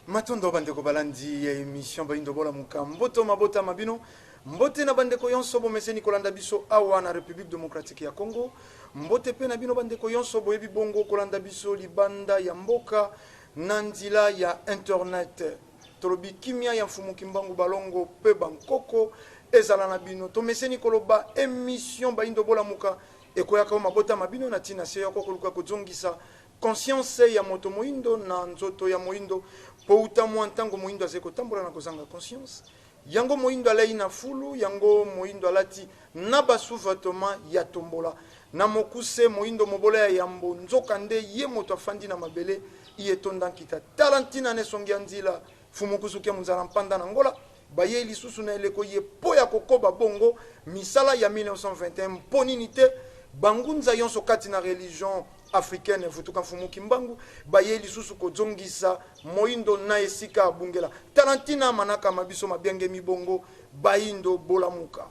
Matondo bandeko balandi ya emission Bayindo Bolamuka, mboto mabota ma bino, mbote na bandeko yonso bomeseni kolanda biso awa na Republique Democratique ya Congo, mbote pe na bino bandeko yonso boyebi bongo kolanda biso libanda ya mboka na nzila ya internet. Tolobi kimia ya Mfumu Kimbangu Balongo pe bankoko ezala na bino. Tomeseni koloba emission Bayindo Bolamuka ekoyaka o mabota ma bino na tina se yoko koluka kozongisa Conscience ya moto moindo na nzoto ya moindo, po uta mua ntango moindo azali kotambola na kozanga conscience. Yango moindo alei na fulu, yango moindo alati na ba sous-vetements ya tombola. Na mokuse, moindo mobola ya yambo, nzoka nde ye moto afandi na mabele iye etonda nkita. Tala ntina na esongi ya nzila, Mfumu Kusukia Munzala Mpanda na Angola, bayei lisusu na eleko iye po ya kokoba bongo misala ya 1921. Mpo nini te bangunza yonso kati na religion africaine Vutuka Mfumu Kimbangu bayei lisusu kozongisa moindo na esika abungela? Tala ntina manaka ma biso mabiangemi bongo Bayindo Bolamuka.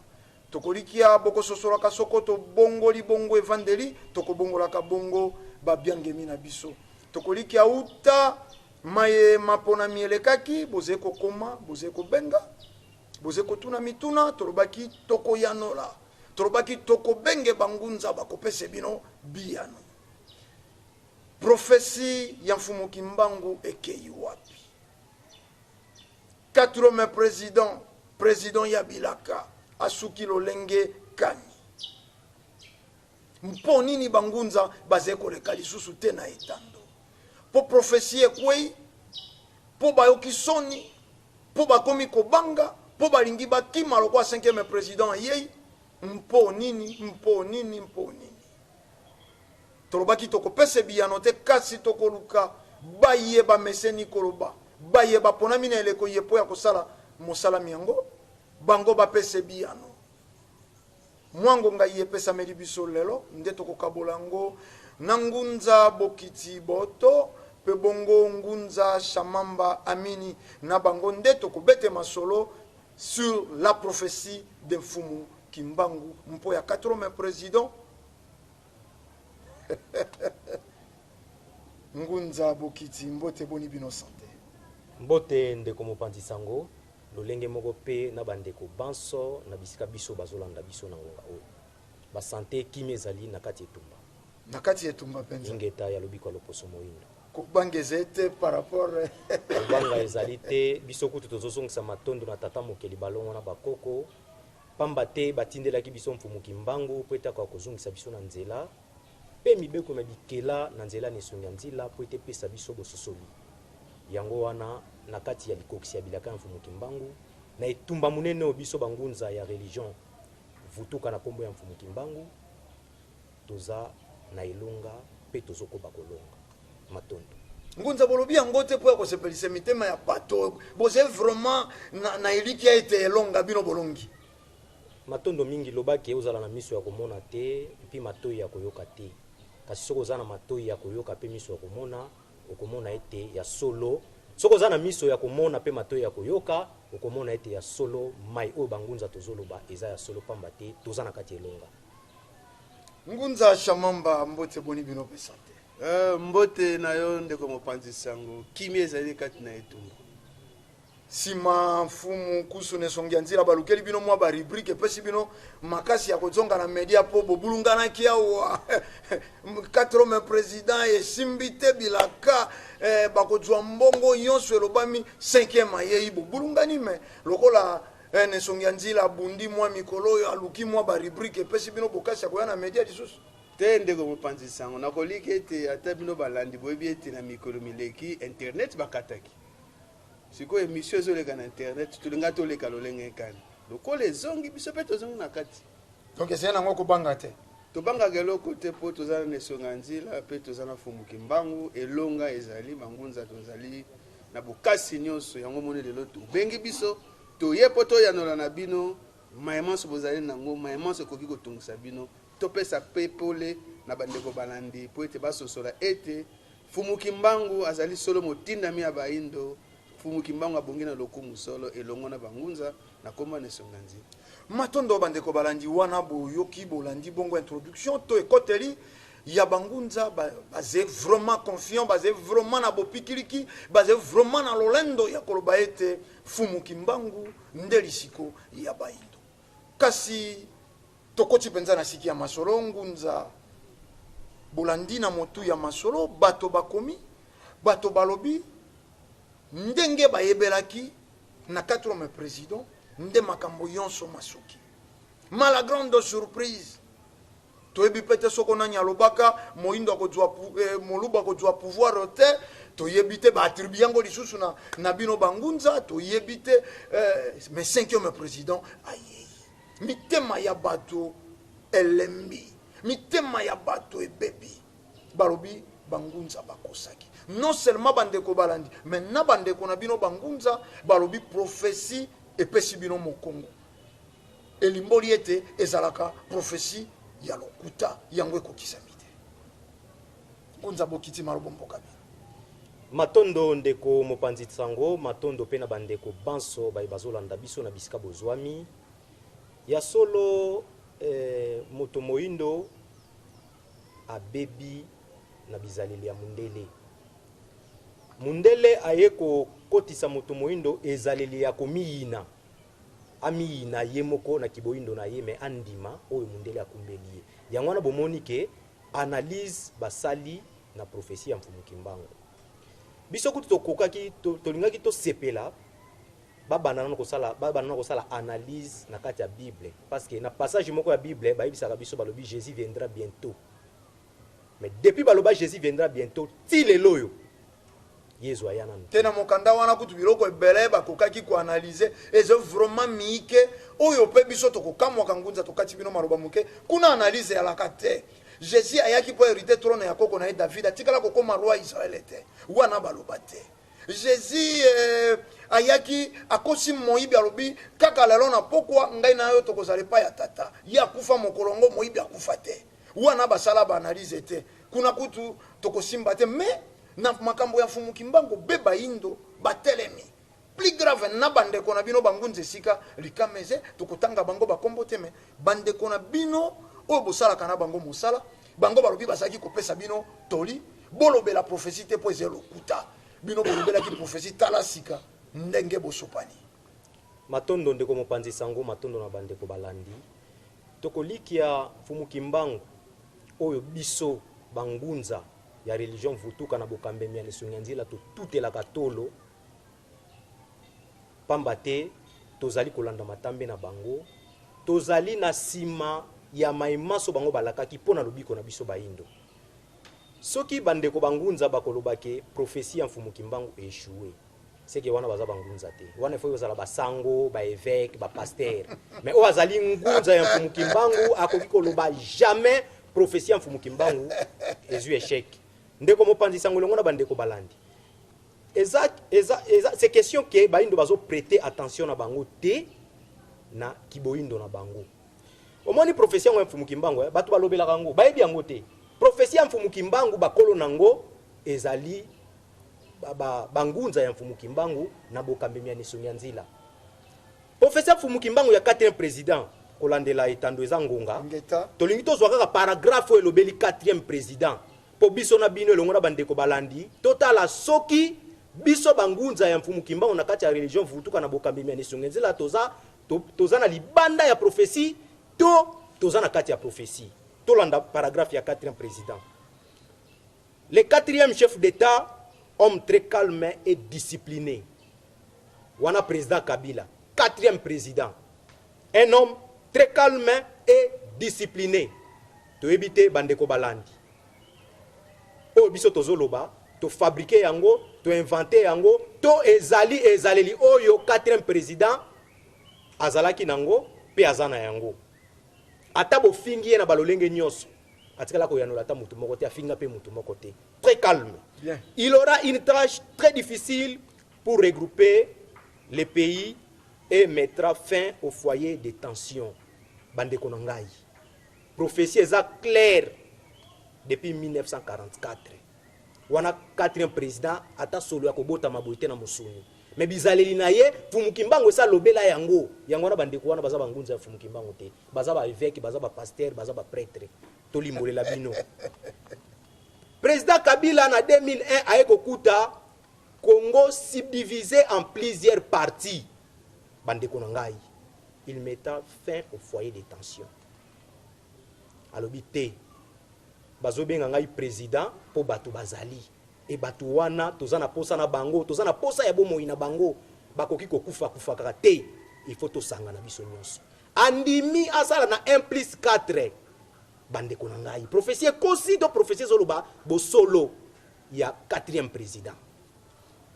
Tokolikia bokososolaka soko tobongoli bongo evandeli, tokobongolaka bongo babiangemi na biso. Tokolikia uta Maye maponami elekaki, bozali kokoma, bozali kobenga, bozali kotuna mituna, tolobaki tokoyanola, tolobaki tokobenge bangunza bakopese bino biyano. Prophetie ya Mfumu Kimbangu ekeyi wapi? Quatrième president, president ya bilaka asuki lolenge kani? Mpo nini bangunza bazali koleka lisusu te na etando? Mpo prophetie ekwei? Mpo bayoki soni? Mpo bakomi kobanga? Mpo balingi bakima lokola cinquième president ayei? Mpo nini? Mpo nini? Mpo nini? Tolobaki tokopesa biyano te, kasi tokoluka baye bameseni koloba, baye baponami na eleko iye mpo ya kosala mosala myango, bango bapese biyano. Mwa ngonga iye epesameli biso lelo nde tokokabola yango na Ngunza Bokiti Boto mpe bongo Ngunza Shamamba Amini. Na bango nde tokobete masolo sur la prophetie de Mfumu Kimbangu mpo ya quatrome president Ngunza Bokiti, mbote, boni bino sante? Mbote ndeko mopanzi sango. Lolenge moko pe na ba ndeko banso na bisika biso bazolanda biso na ngonga oyo. Ba sante kimia ezali na kati etumba. Na kati ya etumba penza. Ingeta ya lobiko ya loposo moindo. Kobanga ezali te par rapport. Kobanga ezali te, biso kutu tozozongisa matondo na tata mokeli balongo na bakoko, pamba te batindelaki biso Mfumu Kimbangu po ete akoka kozongisa biso na nzela pe mibeko mya bikela na nzela na esongi ya nzila po ete epesa biso bososoli. Yango wana, na kati ya likokisi ya bilaka ya Mfumu Kimbangu, na etumba monene oyo biso ba ngunza ya religion Vutuka na kombo ya Mfumu Kimbangu, toza na elonga pe tozo koba kolonga. Matondo. Ngunza bolobi yango te mpo ya kosepelisa mitema ya bato, bozali vraiment na, na elikya ete elonga bino bolongi. Matondo mingi, loba ke ozala na miso ya komona te mpe matoyi ya koyoka te, kasi soki oza na matoyi ya koyoka mpe miso ya komona, Okomona ete ya solo, soki oza na miso ya komona pe matoyi ya koyoka, okomona ete ya solo mayi oyo ba ngunza tozoloba eza ya solo pamba te toza na kati ya elonga. Ngunza Shamamba mbote boni bino pe sante. Eh, mbote na yo ndeko mopanzi sango, kimia ezali kati na etumba. Sima Mfumu Nkusu na Esongi ya Nzila balukeli bino mwa ba rubrique epesi bino makasi ya kozonga na media po bobulunganaki awa quatre hommes president esimbi te bilaka eh, bakozwa mbongo nyonso elobami cinquième ayei bobulungani me lokola eh, na Esongi ya Nzila abundi mwa mikolo oyo aluki mwa ba rubrique epesi bino bokasi ya koya na media lisusu. Te ndeko mopanzi sango, nakoliki ete ata bino balandi boyebi ete na mikolo mileki internet bakataki. Sikoyo emission ezoleka na internet tolinga toleka lolenge kani? Lokola ezongi biso pe tozongi na kati. Donc ezali nango kobanga te. Tobangaka eloko te po toza na esonga nzila pe toza na Mfumu Kimbangu, elonga ezali bangunza tozali na bokasi nionso yango omoni lelo tobengi biso toye po toyanola na bino maye manso bozali nango maye manso ekoki kotungisa bino topesa pe pole na bandeko balandi po ete basosola ete Mfumu Kimbangu azali solo motindami ya bayindo, Mfumu Kimbangu abongi na lokumu solo elongo na bangunza na kombo na Esonga Nzila. Matondo ba ndeko balandi, wana boyoki bolandi bongo introduction to ekoteli. ya bangunza baze vraiment confiant, baze vraiment na bopikiliki, baze vraiment na lolendo ya koloba ete Mfumu Kimbangu nde lisiko ya bayindo. Kasi tokoti mpenza na siki ya masolo. Ngunza, bolandi na motu ya masolo, bato bakomi, bato balobi ndenge bayebelaki na quatrième président nde makambo yonso masuki. Ma la grande surprise, toyebi mpe te soko nani alobaka moyindo akozwa moluba akozwa pouvoir te. Toyebi te baattribue yango lisusu na bino bangunza, toyebi te. Mais cinquième président ayei, mitema ya bato elembi, mitema ya bato ebebi. Balobi bangunza bakosaki non seulement bandeko balandi, mais na bandeko na bino bangunza. Balobi prophétie epesi bino mokongo, elimboli ete ezalaka prophétie ya lokuta, yango ekokisami te. Ngunza, bokiti malobo mboka bino. Matondo ndeko mopanzi sango, matondo mpe na bandeko banso baye bazolanda biso na bisika bozwami. Ya solo, moto moyindo abebi na bizaleli ya mundele. Mundele aye kokotisa moto moyindo ezaleli ya komiyina, amiyina ye moko na kiboyindo na ye, me andima oyo mundele akumbeli ye. Yango wana bomoni ke analyse basali na prophétie ya Mfumu Kimbangu. Biso kutu tokokaki tolingaki tosepela babanda nano kosala analyse na kati ya Bible, parce que na passage moko ya Bible bayebisaka biso, balobi Jésus viendra bientôt. Mais depuis baloba Jésus viendra bientôt ti lelo oyo, Yezu aya nanu. Te, na mokanda wana kutu biloko ebele bakokaki koanalyse eza vraiment miike oyo mpe biso tokokamwaka. Ngunza, tokati bino maloba moke. Kuna analyse eyalaka te. Jésus ayaki mpo hériter trône ya koko na ye David, atikala kokóma roi Israele te, wana baloba te. Jésus ayaki, akosi moyibi, alobi kaka lelo na pokwa ngai na yo tokozala epai ya tata. Ye akufa mokolo yango, moyibi akufa te, wana basala baanalyse te. Kuna kutu tokosimba te. Mais na makambo ya Mfumu Kimbangu be bayindo batelemi. Plus grave, na bandeko na bino bangunza, esika likama eze, tokotanga bango bakombo te, mais bandeko na bino oyo bosalaka na bango mosala, bango balobi bazalaki kopesa bino toli bolobela prophétie te mpo eza lokuta. Bino bolobelaki prophétie, tala sika ndenge bosopani. Matondo ndeko mopanzi sango, matondo na bandeko balandi. Tokolikia Mfumu Kimbangu oyo biso bangunza ya religion Vutuka na bokambemi ya Nesongi ya Nzela totutelaka tolo, pamba te tozali kolanda matambe na bango, tozali na nsima ya maimaso bango balakaki mpo na lobiko na biso bayindo. Soki bandeko bangunza bakoloba ke prophétie ya Mfumu Kimbangu échoué, seke wana baza bangunza te. Wana ifo kozala basango, baévêque, bapasteur. Mais oyo azali ngunza ya Mfumu Kimbangu akoki koloba jamais prophétie ya Mfumu Kimbangu ezwi échec. Ndeko mopanzi sango elongo na bandeko balandi, eza c'est question ke bayindo bazoprêter attention na bango te na kiboyindo na bango. Omoni prophétie yango ya Mfumu Kimbangu, bato balobelaka yango, bayebi yango te. Prophétie ya Mfumu Kimbangu, bakolo nango ezali bangunza ya Mfumu Kimbangu na bokambemi ya Nesongi ya Nzila. Prophétie ya Mfumu Kimbangu ya 4e président, kolandela etando eza ngonga. Ngeta. Tolingi tozwa kaka paragraphe oyo elobeli 4e président mpo biso na bino elongo na bandeko balandi totala soki biso bangunza ya Mfumu Kimbangu na kati ya religion Vutuka na bokambemi ya Nesongi Nzela toza na libanda ya prophétie to toza na kati ya prophétie. Tolanda paragraphe ya 4e président. Le quatrième chef d'État, homme très calme et discipliné. Wana président Kabila, quatrième président. Un homme très calme et discipliné. Toyebi te bandeko balandi. Oyo biso tozoloba, tofabriquer yango, toinventer yango, to ezali ezaleli oyo quatrième président azalaki nango mpe aza na yango. Ata bofingi ye na balolenge nyonso, atikala koyanola ata motu moko te, afinga mpe motu moko te. Très calme. Bien. Il aura une tâche très difficile pour regrouper les pays et mettra fin au foyer de tension. Bandeko na ngai, prophétie eza claire depuis 1944. Wana quatrième président, ata solo ya kobotama boye te na mosuni, mais bizaleli na ye, Mfumu Kimbangu esi alobela yango. Yango wana bandeko wana baza bangunza ya Mfumu Kimbangu te, baza baévêque, baza bapasteur, baza baprêtre. Tolimbolela bino, président Kabila na 2001 aye kokuta Congo subdivisé en plusieurs parties. Bandeko na ngai, il mettra fin au foyer de tension. Alobi te, bazobenga ngai président mpo bato bazali e bato wana, toza na posa na bango, toza na posa ya bomoi na bango, bakoki kokufa kufa kaka te, il faut tosangana biso nyonso. Andimi asala na 1 plus 4. Bandeko na ngai, prophétie ekosi to prophétie ezoloba bosolo ya quatrième président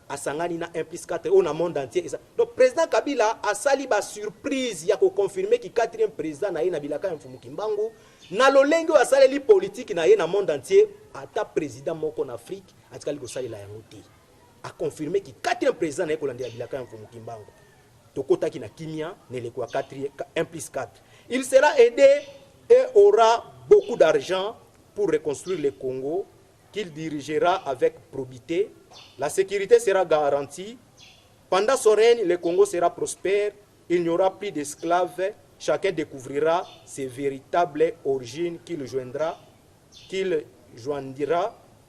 asangani na 1 plus 4 oyo na monde entier eza. Donc président Kabila asali basurprise ya koconfirmer ki quatrième président na ye na bilaka ya Mfumu Kimbangu, na lolenge oyo asaleli politike na ye na monde entier. Ata président moko na Afrique atikali kosalela yango te. Aconfirmer ki quatrième président na ye kolandela bilaka ya Mfumu Kimbangu. Tokotaki na kimia na eleko ya 4, 1 plus 4. Il sera aidé et aura beaucoup d'argent pour reconstruire le Congo qu'il dirigera avec probité. La sécurité sera garantie. Pendant son règne, le Congo sera prospère. Il n'y aura plus d'esclaves. Chacun découvrira ses véritables origines qu'il joindra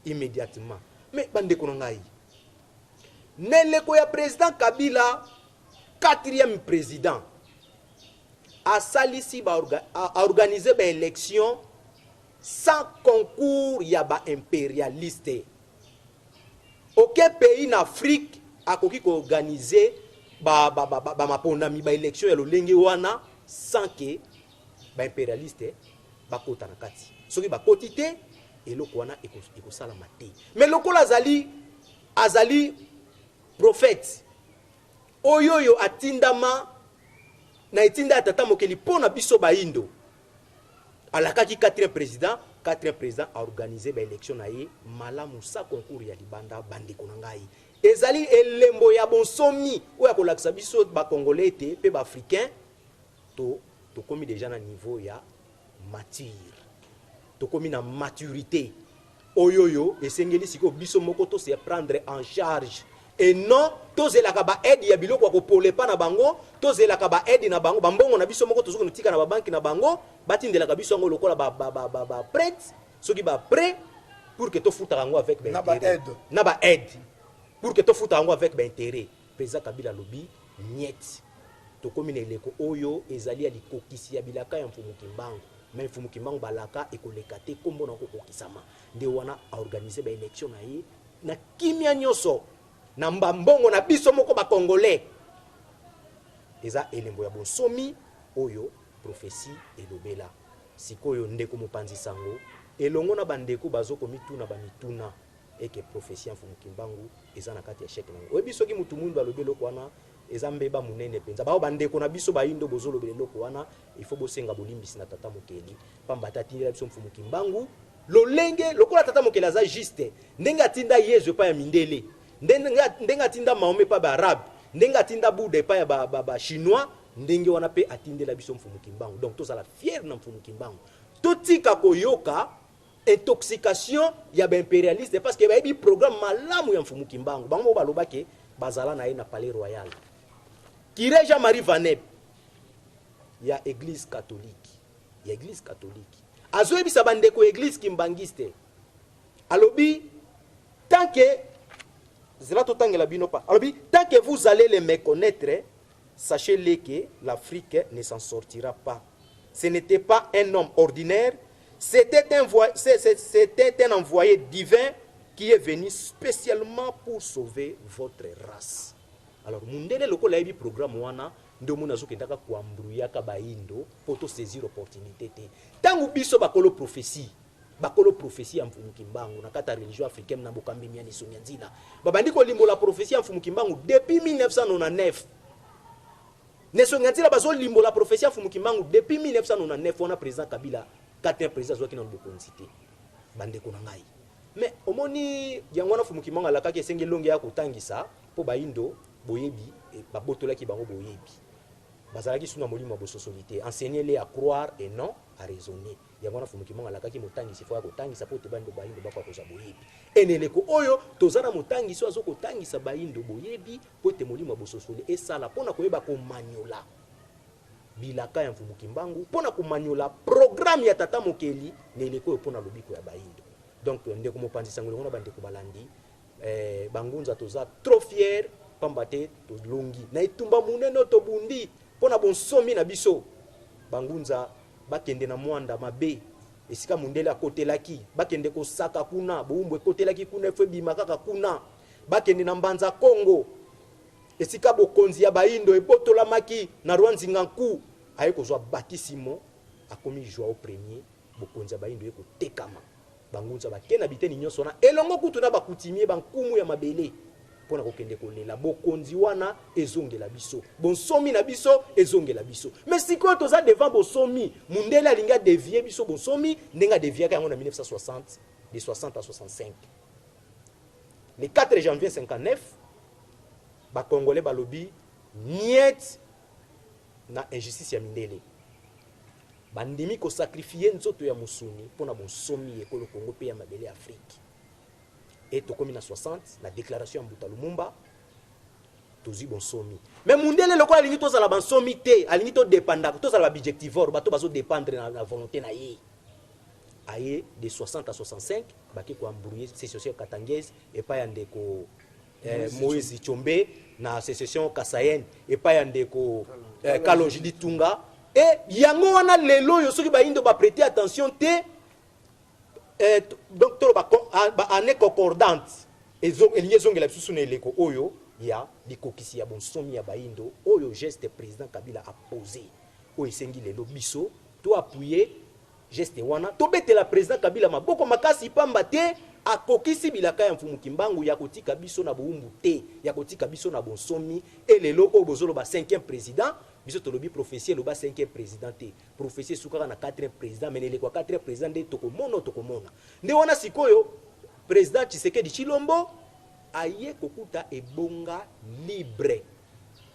immédiatement. Mais bandeko na ngai, neleko ya président Kabila, quatrième président, asalisi aorganiser baélection sans concours ya baimpérialiste. Aucun pays na Afrique akoki koorganiser bamaponami, baélection ya lolenge wana sans ke baimpérialiste bakota na kati. Soki bakoti te, eloko wana ekosalama te. Mais lokola azali prophète oyo oyo atindama na etinda ya Tata Mokeli mpo na biso bayindo, alakaki quatrième président. Quatrième président aorganiser baélection na ye malamu sans concours ya libanda. Bandeko na ngai, ezali elembo ya bonsomi oyo akolakisa biso bacongolais ete mpe baafricain to tokomi déjà na niveau ya mature, tokomi na maturité oyo oyo esengeli sikoyo biso moko tose prendre en charge et non tozelaka baaide ya biloko ya kopolepa na bango, tozelaka baaide na bango, bambongo na biso moko tozoki kotika na babanki na bango, batindelaka biso yango lokola baprêt, soki baprêt, pour que tofutaka yango avec Na baintérêt. ba-aide. Na baaide, pour que tofutaka yango avec baintérêt. Président Kabila alobi niet, tokomi na eleko oyo ezali ya likokisi ya bilaka ya Mfumu Kimbangu. Mais Mfumu Kimbangu balaka ekoleka te, nkombo na kokokisama. Nde wana aorganiser baélection na ye na kimia nyonso na mbambongo na biso moko bacongolais. Eza elembo ya bonsomi oyo prophétie elobela. Sikoyo, ndeko mopanzi sango elongo na bandeko bazokomituna bamituna eke prophétie ya Mfumu Kimbangu eza na kati ya échec nango. Oyebi, soki mutu mwindu alobi eloko wana, eza mbeba monene mpenza. Bao bandeko na biso bayindo bozolobela eloko wana, il faut bosenga bolimbisi na Tata Mokeli, pamba te atindela biso Mfumu Kimbangu lolenge lokola Tata Mokeli aza juste. Ndenge atinda Yezu epai ya mindele, ndenge atinda Mahomet epai ya baarabe, ndenge atinda Buda epai ya bachinois, ndenge wana mpe atindela biso Mfumu Kimbangu. Donc tozala fier na Mfumu Kimbangu, totika koyoka intoxication ya baimpérialiste, parce que bayebi programme malamu ya Mfumu Kimbangu. Bango moko balobaki bazala na ye na palais royal. Curé Jean-Marie Vanep ya église catholique, ya église catholique, azoyebisa bandeko ya église kimbangiste, alobi tant que zela totangela bino pa, alobi: "Tant que vous allez les méconnaître, sachez-le que l'Afrique ne s'en sortira pas. Ce n'était pas un homme ordinaire, c'était un envoyé divin qui est venu spécialement pour sauver votre race." Alors mundele lokola ayebi programme wana, nde omoni azokendaka koembrouillaka bayindo mpo tosaisir opportunité te. Ntango biso bakolo prophétie, bakolo prophétie ya Mfumu Kimbangu na kati ya religion africaine na bokambi ya Nisongi ya Nzila, babandi kolimbola prophétie ya Mfumu Kimbangu depuis 1999. Nesongi ya Nzila bazolimbola prophétie ya Mfumu Kimbangu depuis 1999. Wana président Kabila, quatrième président, azwaki nano bokonzi te, bandeko na ngai. Mais omoni yango wana Mfumu Kimbangu alakaki, esengi elongi ya kotangisa mpo bayindo boyebi babotolaki bango boyebi, bazalaki suna molimo ya bososoli te. Enseigner les à croire et non araisonner. Yango wana Mfumu Kimbangu alakaki motangisi fo ya kotangisa mpo te baindo baindo bakoka kozwa boyebi. Ene eleko oyo toza na motangisi oyo azokotangisa baindo boyebi mpo ete molimo ya bososoli esala mpo na koyeba komanyola bilaka ya Mfumu Kimbangu, mpo na komanyola programme ya Tata Mokeli na eleko oyo mpo na lobiko ya baindo. Donc ndeko mopanzi sango elongo na bandeko balandi, bangunza toza trop fier pamba te tolongi na etumba monene oyo tobundi mpo na bonsomi na biso. Bangunza bakende na mwanda mabe esika mundele akotelaki, bakende kosaka kuna, bowumbu ekotelaki kuna, efo ebima kaka kuna. Bakende na Mbanza Kongo esika bokonzi ya baindo ebotolamaki na roi Nzinga Nku, aye kozwa batisimo, akomi Joao Premier, bokonzi ya baindo ye kotekama. Bangunza bake na biteni nyonso wana elongo kutu na bakutimie bankumu ya mabele mpo na kokende kolela bokonzi wana ezongela biso, bonsomi na biso ezongela biso. Mais sikoyo toza devant bosomi, mundele alingi adevie biso bonsomi ndenge adeviaka yango na 1960, de 60 à 65. Le 4 janvier 59, bakongolais balobi niet na injustice ya mindele, bandimi kosakrifie nzoto ya mosuni mpo na bonsomi ya ekolo Congo mpe ya mabele ya Afrique. E tokomi na 60 na déclaration ya Mbuta Lumumba, tozwi bonsomi. Mais mundele lokola alingi tozala bansomi te, alingi todépendaka, tozala babudgétivore, bato bazodépendre na volonté na ye. Aye de 60 à 65 bake koembrouiller sécession katangaise epai ya ndeko Moïse Tshombe, na sécession kasaïenne epai ya ndeko Kalonji Ditunga. E yango wana lelo oyo soki bayindo baprêter attention te, donc toloba ba année concordante elingi ezongela lisusu na eleko oyo ya likokisi ya bonsomi ya bayindo oyo geste président Kabila aposé, oyo esengi lelo biso to appuyer geste wana, tobetela président Kabila maboko makasi, pamba te akokisi bilaka ya Mfumu Kimbangu ya kotika biso na bowumbu te, ya kotika biso na bonsomi. E lelo oyo bozoloba 5e président, biso tolobi prophétie eloba 5e président te, prophétie esukaka na 4e président. Mais na eleko ya 4e président nde tokomona, tokomona nde wana sikoyo président Tshisekedi Tshilombo aye kokuta ebonga libre,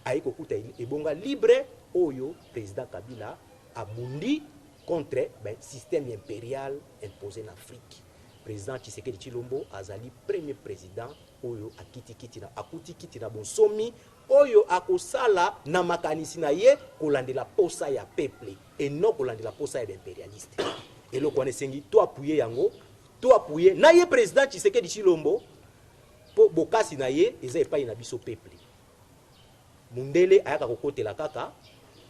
aye kokuta ebonga libre oyo président Kabila abundi contre ben, système impérial imposé na Afrique. Président Tshisekedi Tshilombo azali premier président oyo akitikiti na akuti kiti na bonsomi, oyo akosala na makanisi na ye kolandela posa ya peuple et non kolandela posa ya baimpérialiste. Eloko wana esengi to appuyer yango, to appuyer na ye président Tshisekedi Tshilombo, mpo bokasi na ye eza epai na biso peuple. Mundele ayaka kokotela kaka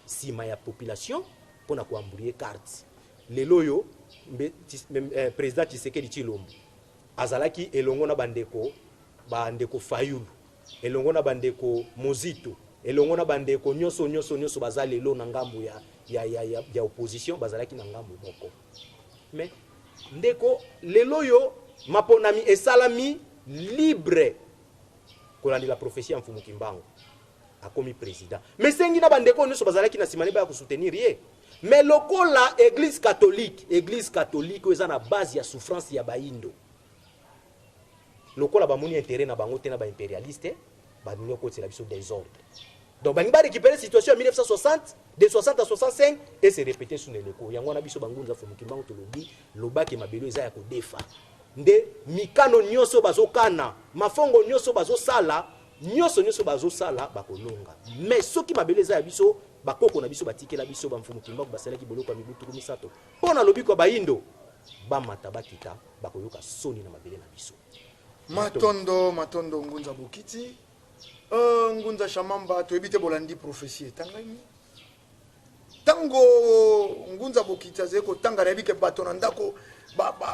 nsima ya population mpona koembrouiller carte. Lelo oyo président Tshisekedi Tshilombo azalaki elongo na bandeko Fayulu, elongo na bandeko Mozito, elongo na bandeko nyonso nyonso nyonso baza lelo na ngambo ya opposition, bazalaki na ngambo moko. Mais ndeko, lelo oyo maponami esalami libre kolandela prophétie ya Mfumu Kimbangu, akomi président. Mais sengi na bandeko nyonso bazalaki na nsima ne baya kosoutenir ye. Mais lokola église catholique, église catholique oyo eza na base ya souffrance ya bayindo, lokola bamoni intérêt na bango te na baimpérialiste, balingi okotela biso désordre. Donc balingi barécupérer situation ya 1960, de 60 à 65, et se répéter sur eleko yango wana. Biso bangunza Mfumu Kimbangu tolobi lobaki mabelo eza ya kodefa nde mikano nyonso bazokana, mafongo nyonso bazosala, nyonso nyonso bazosala, bakolonga. Mais soki mabele eza ya biso, bakoko na biso batikela biso, bamfumu Kimbangu basalaki boloko ya mibu 30 mpo na lobiko ya bayindo, bamata bakita bakoyoka soni na mabele na biso. Matondo, matondo Ngunza Bokiti. Ngunza Shamamba, toyebi te bolandi prophétie etangami. Ntango Ngunza Bokiti azali kotanga, nayebi ke bato na ndako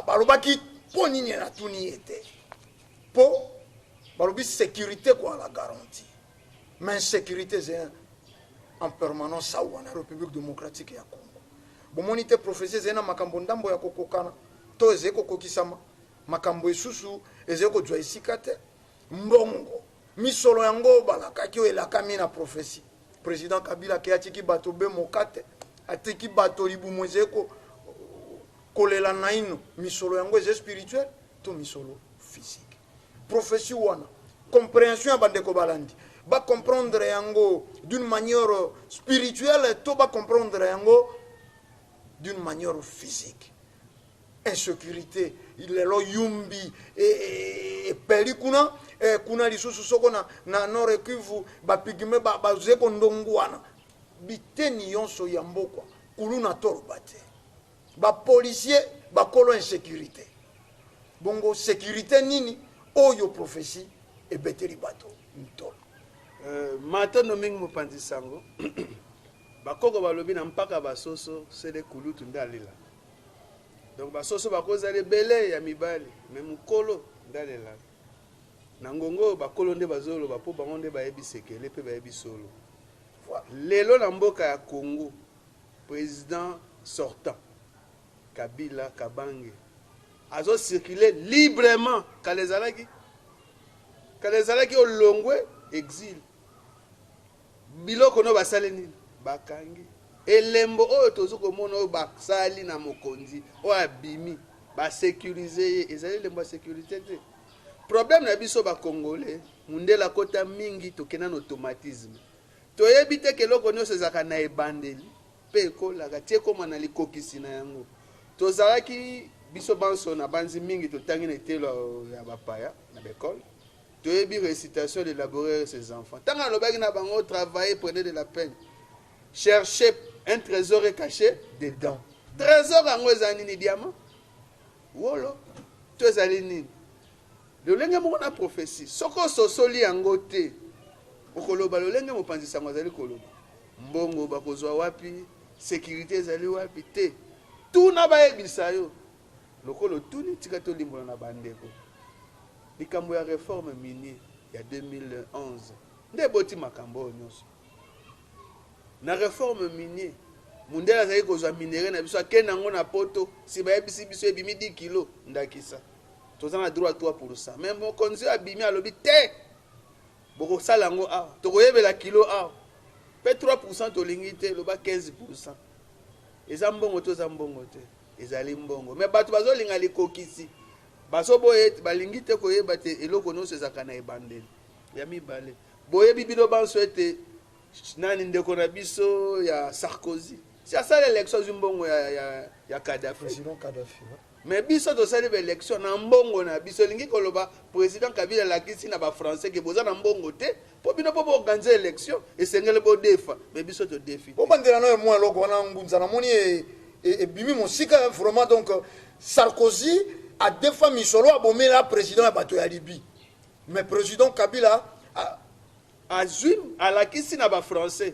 balobaki mpo nini natuni ye te, mpo balobi sécurité kwa la garantie, mais insécurité ezali en permanence awa na République démocratique ya Congo. Bomoni te prophétie ezali na makambo ndambo ya kokokana to ezali kokokisama, makambo esusu ezali kozwa esika te. Mbongo misolo yango balakaki oyo elakami na prophétie, président Kabila ke atiki bato be moka te, atiki bato libumu ezali kolela naino. Misolo yango eza spirituel to misolo physique? Prophétie wana, compréhension ya bandeko balandi, bacomprendre yango d'une manière spirituelle to bacomprendre yango? d'une manière physique. Insécurité lelo yumbi epeli kuna kuna lisusu soko na Nord Kivu bapigme baze kondongwana biteni yonso ya mboka kuluna toloba te, bapolicier bakolo insécurité. Bongo sécurité nini oyo prophétie ebeteli bato ntolo? Matondo mingi, mopanzi sango. Bakoko balobi na mpaka basoso sele kulutu nde alela. Donc basoso bakozala ebele ya mibali, me mokolo nde alelaka na ngongo oyo. Bakolo nde bazoloba mpo bango nde bayebi sekele mpe bayebi solo. Lelo na mboka ya Congo, président sortant Kabila Kabange azocircule librement. Kala ezalaki olongwe exil, biloko no basali nini, bakangi. Elembo oyo toza komona, oyo basali na mokonzi oyo abimi, basécurize ye, ezali elembo ya sécurité te. Problème na biso bacongolais, mundele akota mingi, tokenda na automatisme. Toyebi te ke eloko nyonso ezalaka na ebandeli mpe ekolaka ti ekóma na likokisi na yango. Tozalaki biso banso na banzi mingi, totangi na etelo ya bapaya na baekole, toyebi récitation de laboureur et ses enfants. Ntango alobaki na bango: "Travailler, prenez de la peine, cherchez, un trésor est caché dedans." Trésor yango eza nini? Diamant, wolo to ezali nini? Lolenge moko na prophétie, soki ososoli yango te, okoloba lolenge mopanzi sango azali koloba: mbongo bakozwa wapi, sécurité ezali wapi? Te, tuna, bayebisa yo. Lokola otuni, tika tolimbola na bandeko. Likambo ya réforme minier ya 2011 nde eboti makambo oyo nyonso. Na réforme minier, mundele azali kozwa minerai na biso, akende yango na Poto. Si bayebisi biso ebimi 10 kilo, ndakisa, toza na droit 3. Mais mokonzi oyo abimi alobi te: "Bokosala yango awa, tokoyebela kilo awa mpe 3, tolingi te, loba 15." Eza mbongo to eza mbongo te? Ezali mbongo, mais bato bazolinga likokisi, bazoboya ete balingi te koyeba te eloko nyonso ezalaka na ebandeli. Ya mibale, boyebi bino banso ete nani, ndeko na biso ya Sarkozy, si asala élection, azwi mbongo ya Kadafi. Président Kadhafi, ouais. Mais biso tosali baélection na mbongo na biso. Elingi koloba, président Kabila alakisi na bafrançais ke boza na mbongo te mpo bino mpo boorganize élection, esengeli bodefa. Mais biso todefi te. Bobandela nayo mwa eloko wana, ngunza. Namoni ebimi mosika vraiment. Donc Sarkozy adefa misolo, abomela président ya bato ya Libye, mais président Kabila Azwi, alakisi na bafrançais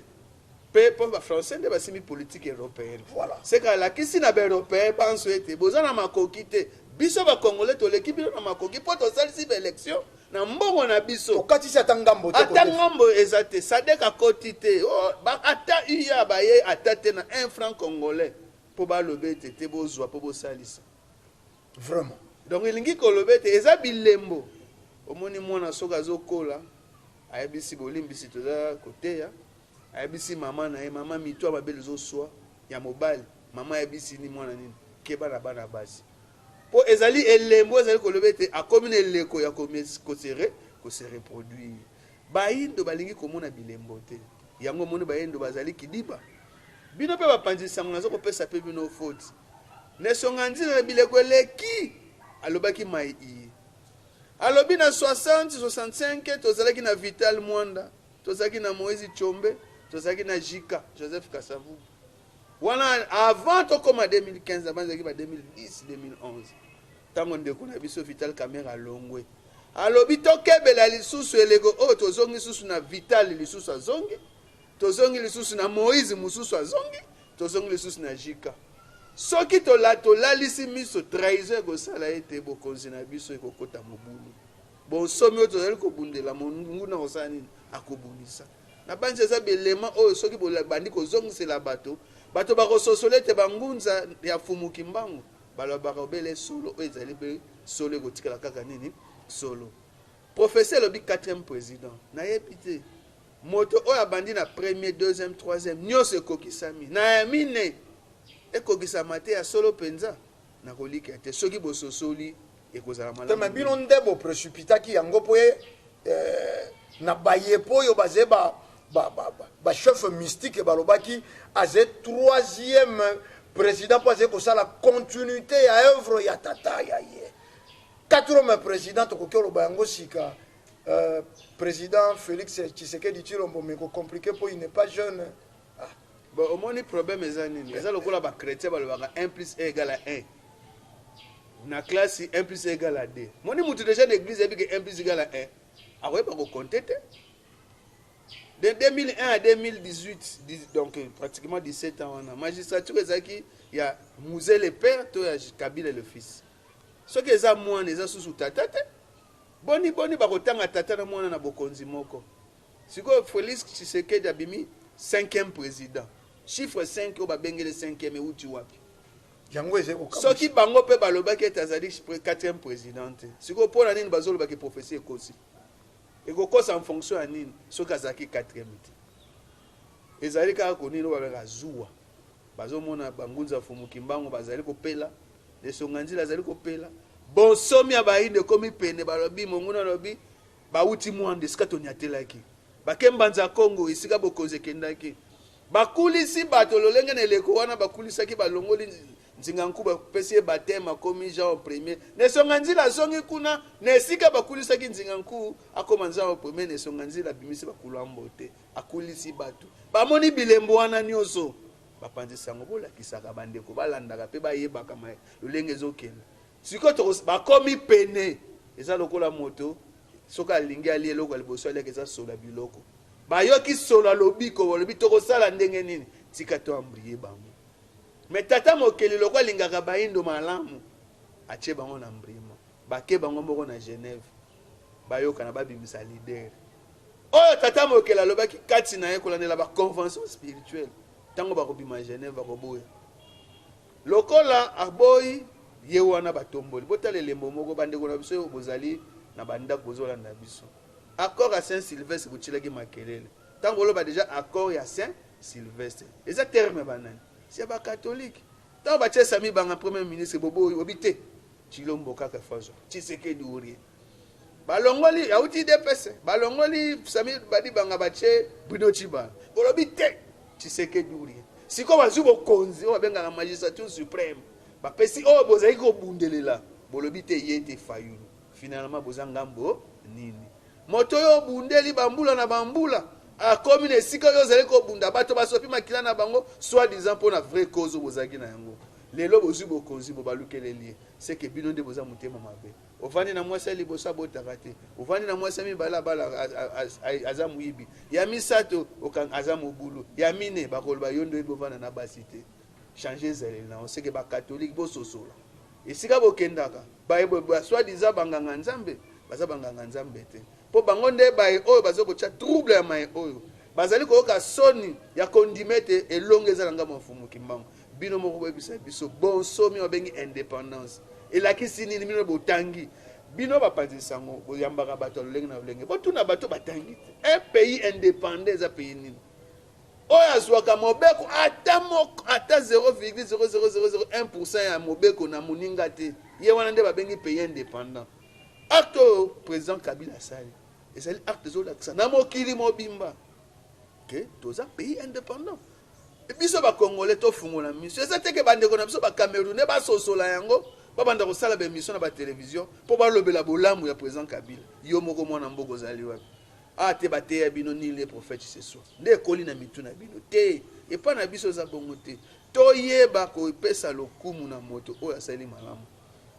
mpe, mpo bafrançais nde basimbi politique européenne. Seka alakisi na baeuropéen banso ete boza na makoki te, biso bacongolais toleki bino na makoki mpo tosalisi baélection na mbongo na biso. Tokatisi ata ngambo te. Ata kodefa. Ngambo eza te, SADC akoti te. Oh, ata uya baye ata te na 1 franc congolais mpo baloba ete te bozwa mpo bosalisa. Donc elingi koloba ete eza bilembo. Omoni mwana soki azokola, ayebisi, bolimbisi, toza koteya, ayebisi mama na ye: "Mama, mito ya mabele ezoswa." Ya mobali, mama ayebisi ni mwana nini? "Keba na bana basi." Mpo ezali elembo, ezali koloba ete akomi na eleko ya kose reproduire. Bayindo balingi komona bilembo te. Yango omoni bayindo bazali kidiba. Bino mpe bapanzi sango, naza kopesa mpe bino faute. Nesonga nzina na bileko eleki, alobaki mai iye, alobi na 60 65 tozalaki na Vital Mwanda, tozalaki na Moïse Tshombe, tozalaki na Jika Joseph Kasavubu. Wana avant tokóma 2015, avant ezalaki ba 2010 2011. Ntango ndeko na biso Vital Kamerhe alongwe, alobi tokebela lisusu eleko oyo tozongi lisusu na Vital, lisusu azongi, tozongi lisusu na Moïse, mosusu azongi, tozongi lisusu na Jika. Soki tolalisi miso, trahison ekosala ete bokonzi na biso ekokɔta mobulu. Bonsomi oyo tozali kobundela, monguna kosala nini? Akobundisa. Na banzi eza belema oyo soki bandi kozongisela bato, bato bakososola ete bangunza ya fumuki mbangu balobaka obele solo. Oyo ezali mpe solo, ekotikala kaka nini? Solo. Professeur elobi quatrième président, nayebi te moto oyo abandi na premier, deuxième, troisième, nyonso ekokisami na ya mine ekokisama te. Ya solo mpenza, nakolika te. Soki bososoli, ekozala te. Malamu. Me bino nde boprécipitaki yango mpo ye na bayepo oyo baze bachef mystique balobaki aze troisième. Président mpo azali kosala continuité ya œuvre ya tata ya ye. Quatrième président, tokoki oloba yango sika, président Félix Tshisekedi Tshilombo, mais compliqué mpo il n'est pas jeune. Ah. Bon, omoni problème eza nini? Eza lokola bachrétien balobaka 1 plus 1 égale à 1. Na classe, 1 plus 1 égale à 2. Moni mutu déjà na église ayebi ke 1 plus égale à 1, akoyeba kocompter te. De 2001 à 2018, donc pratiquement 17 ans wana, magistrature ezalaki ya Mzee le père to ya Kabila le fils? Soki eza mwana, eza susu tata te. Boni boni bakotanga tata na mwana na bokonzi moko? Sikoyo Félix Tshisekedi abimi cinquième président. Chiffre 5 oyo babengeli cinquième euti wapi? Yango ezali. Soki bango mpe balobaki ete azali quatrième président te, sikoyo mpo na nini bazolobaki prophétie ekosi? Ekokosa en fonction ya nini soki azalaki quatrième te? Ezali kaka konini oyo babengaka zuwa. Bazomona bangunza Fumu Kimbangu bazali kopela, esonga nzila azali kopela, bonsomi ya bayindo ekomi pene. Balobi monguna alobi bawuti Mwanda, esika toniatelaki, bake Mbanza Kongo, esika bokonzi ekendaki, bakulisi bato lolenge na eleko wana bakulisaki, balongoli Nzinga Nkuba, bapesi ye baptême, akomi Jean Premier. Na esonga nzila azongi kuna na esika bakulisaki Nzinga Nku, akoma Jean Premier. Na esonga nzila abimisi bakulambo te, akulisi bato, bamoni bilembo wana nyonso. Bapanzi sango bolakisaka bandeko balandaka mpe bayebaka lolenge ezokende. Sikoyo bakomi pene. Eza lokola moto soki alingi alia eloko ya liboso aliaka eza solo ya biloko. Bayoki solo ya lobiko, balobi tokosala ndenge nini? Tika to embrouiller bango. Me tata mokeli loko alingaka bayindo malamu, atie bango na mbrima, bake bango moko na Genève, bayokana, babimisa leader oyo tata mokeli alobaki kati na ye kolandela baconvention spirituelle. Ntango bakobima Genève, bakoboya. Lokola aboyi ye wana, batomboli. Botala elembo moko, bandeko na biso oyo bozali na bandako, bozolanda biso. Accord ya Saint Sylvestre, botielaki makelele. Ntango oloba déjà accord ya Saint Sylvestre, eza terme banani? Si ya bacatholique. Ntango batie Sami Banga premier ministre, boboyi, obi te, Tshilombo kaka fazwa, Tshisekedi ou rien. Balongoli, auti UDPS, balongoli Sami Badibanga, batie Bruno Tshibala, bolobi te, Tshisekedi ou rien. Sikoyo bazwi bokonzi oyo babengaka magistrature suprême, bapesi oyo bozali kobundelela, bolobi te, ye te, Fayulu. Finalement boza ngambo nini? Moto oyo obundeli bambula na bambula akomi na esika oyo ozali kobunda. Bato basopi makila na bango soi disant mpo na vraie cause oyo bozalaki na yango. Lelo bozwi bokonzi, bo balukeleli ye. Seke bino nde boza motema mabe. Ovandi na mwasi ya liboso, abotaka te. Ovandi na mwasi ya mibale, abala, aza moyibi. Ya misato, aza mobulu. Ya mine, bakoloba yo nde oyebi ovanda na basi te. Change ezaleli na yo. Seke bacatholique, bososola esika bokendaka. Soi disant banganga nzambe, baza banganga nzambe te, mpo bango nde baye oyo baza kotya trouble ya maye oyo bazali koyoka soni ya kondima ete elongo eza na ngambo ya Mfumu Kimbangu. Bino moko boyebisa biso, bonsomi babengi indépendance elakisi nini? Bino botangi, bino bapanzi sango, boyambaka bato ya lolenge na lolenge, botuna bato batangi te: un pays indépendant eza pays nini oyo azwaka mobeko ata moko, ata 0,00001% ya mobeko na moninga te? Ye wana nde babengi pays indépendant. Acte oyo président Kabila asali ezali acte ezolakisa na mokili mobimba ke toza pays indépendant. Biso bacongolais tofungola miso. Eza teke bandeko na biso bacamerounais basosola yango, babanda kosala baémission na batelevizio mpo balobela bolamu ya président Kabila. Yo moko mwana mboka ozali wapi? A te, bateya bino nul n'est prophète chez soi, nde ekoli na mitu na bino te. Epai na biso eza bongo te. Toyeba kopesa lokumu na moto oyo asali malamu.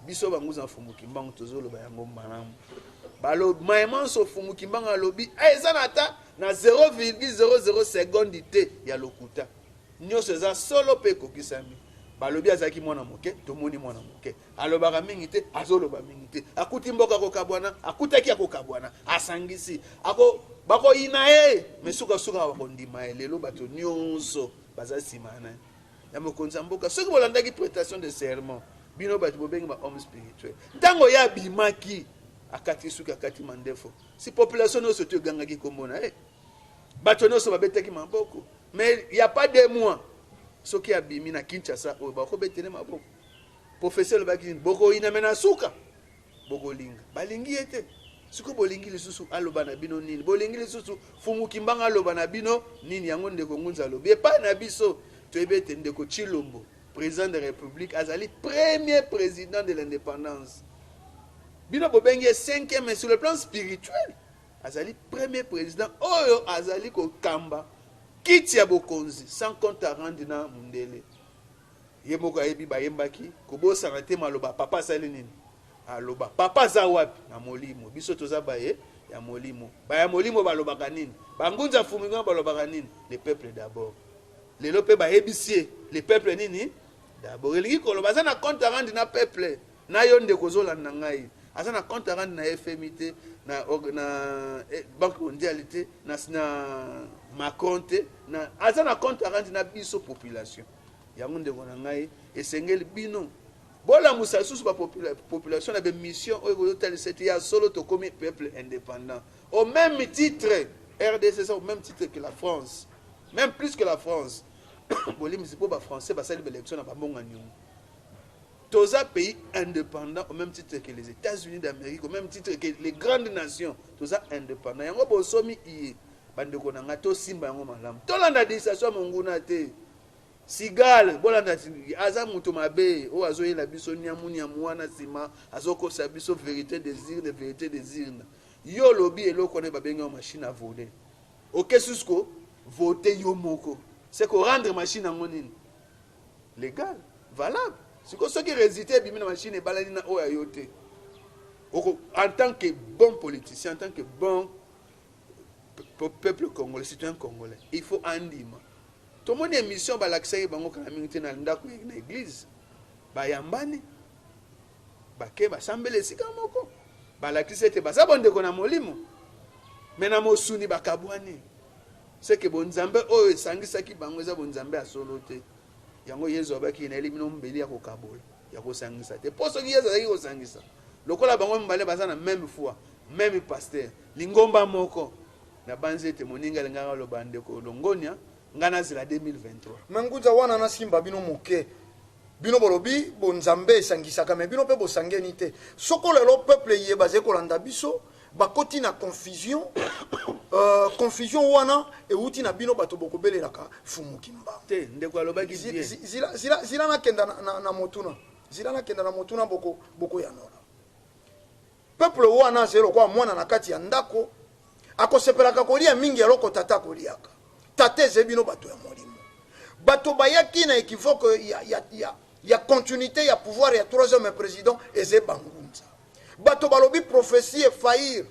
Biso banguza Mfumu Kimbangu tozoloba yango malamu. Mayemanso Mfumu Kimbangu alobi eza na ata na 0,00 seconde te ya lokuta. Nyonso eza solo mpe ekokisami. Balobi azalaki mwana moke, tomoni mwana moke alobaka mingi te, azoloba mingi te. Akuti mboka kokabwana, akutaki akokabwana, asangisi. Ako bakoyina ye, me sukasuka bakondima ye. Lelo bato nyonso baza nsima na ya mokonzi ya mboka. Soki bolandaki prestation de serment, bino bato bobengi ba homme spirituel, ntango ye abimaki, akati suki, akati mandefo, si population nyonso to egangaki nkombo na ye, bato nyonso babetaki maboko. Mais ya pas 2 mois, soki abimi na Kinshasa oyo, bakobetele maboko. Professeur alobaki nini? Bokoyina, me na suka bokolinga. Balingi ye te. Sikoyo bolingi lisusu aloba na bino nini? Bolingi lisusu Fumu Kimbanga aloba na bino nini? Yango ndeko Ngunza alobi epai na biso, toyebi ete ndeko Tshilombo. Président de République azali premier président de l'indépendance. Bino bobengi ye cinquième, mais sur le plan spirituel azali premier président oyo azali kokamba kiti ya bokonzi sans compte à rendre na mundele. Ye moko ayebi bayembaki kobosana te maloba papa asali nini, aloba papa aza wapi na molimo. Biso toza baye ya molimo, baya molimo balobaka nini, bangunza fuminga balobaka nini, le peuple d'abord. Lelo pe bayebisi ye le peuple nini d'abord, elingi koloba aza na compte à rendre na peuple na yo ndeko ozolanda ngai, aza na compte à rendre na FMI te, na Banque mondiale te, na Macron te, aza na compte à rendre na biso population. Yango ndeko na ngai, esengeli bino bolamusa lisusu ba population na ba mission oyo ekozotalisa ete ya solo tokomi peuple indépendant au même titre RDC, ça au même titre que la France, même plus que la France. Bolimisi mpo ba Français basali ba élection na bambonga niongo. Toza pays indépendant au même titre que les États-Unis d'Amérique, au même titre que les grandes nations. Toza indépendant. Yango bosomi iye bandeko na ngai, tosimba yango malamu, tolanda distraction ya monguna te. Sigal bolanda aza moto mabe oyo azoyela biso niamu niamu wana nsima azokosa biso vérité des urnes, vérité des urnes. Yo olobi eloko wana babengi yango machine à voler, oke susu ko voter yo moko, c'est ko rendre machine yango nini légal, valable. Sikoyo soki résultat ebimi na machine ebalani na oyo ya yo te, en tant que bon politicien, en tant que bon peuple congolais, citoyen congolais, il faut andima. Tomoni émission balakisaki bango kala mingi te na ndako na église, bayambani, bake basambela esika moko, balakisi ete baza bondeko na molimo, me na mosuni bakabwani. Seke bonzambe oyo esangisaki bango eza bonzambe ya solo te. Yango Yezu abaki nayeli bino mbeli ya kokabola, ya kosangisa te. Mpo soki Yezu azalaki kosangisa, lokola bango mibale baza na même foi, même pasteur, lingomba moko, na banzi ete moninga alingaka aloba ndeko longonia ngai nazela 2023. Me ngunza wana nasimba bino moke, bino bolobi bonzambe esangisaka, me bino mpe bosangeni te. Soko lelo peuple ye bazali kolanda biso bakoti na confusion, confusion wana euti na bino bato bokobelelaka Fumu Kimbangu te. Ndeko alobaki bien. Zila nakenda na motuna, zila nakenda na motuna, bokoyanola. Peuple wana azali lokola mwana na kati ya ndako, akosepelaka kolia mingi eloko tata akoliaka. Tata ezali bino bato ya molimo, bato bayaki na équivoque ya continuité ya pouvoir ya troisième président eze bangunza. Bato balobi prophétie efaillir,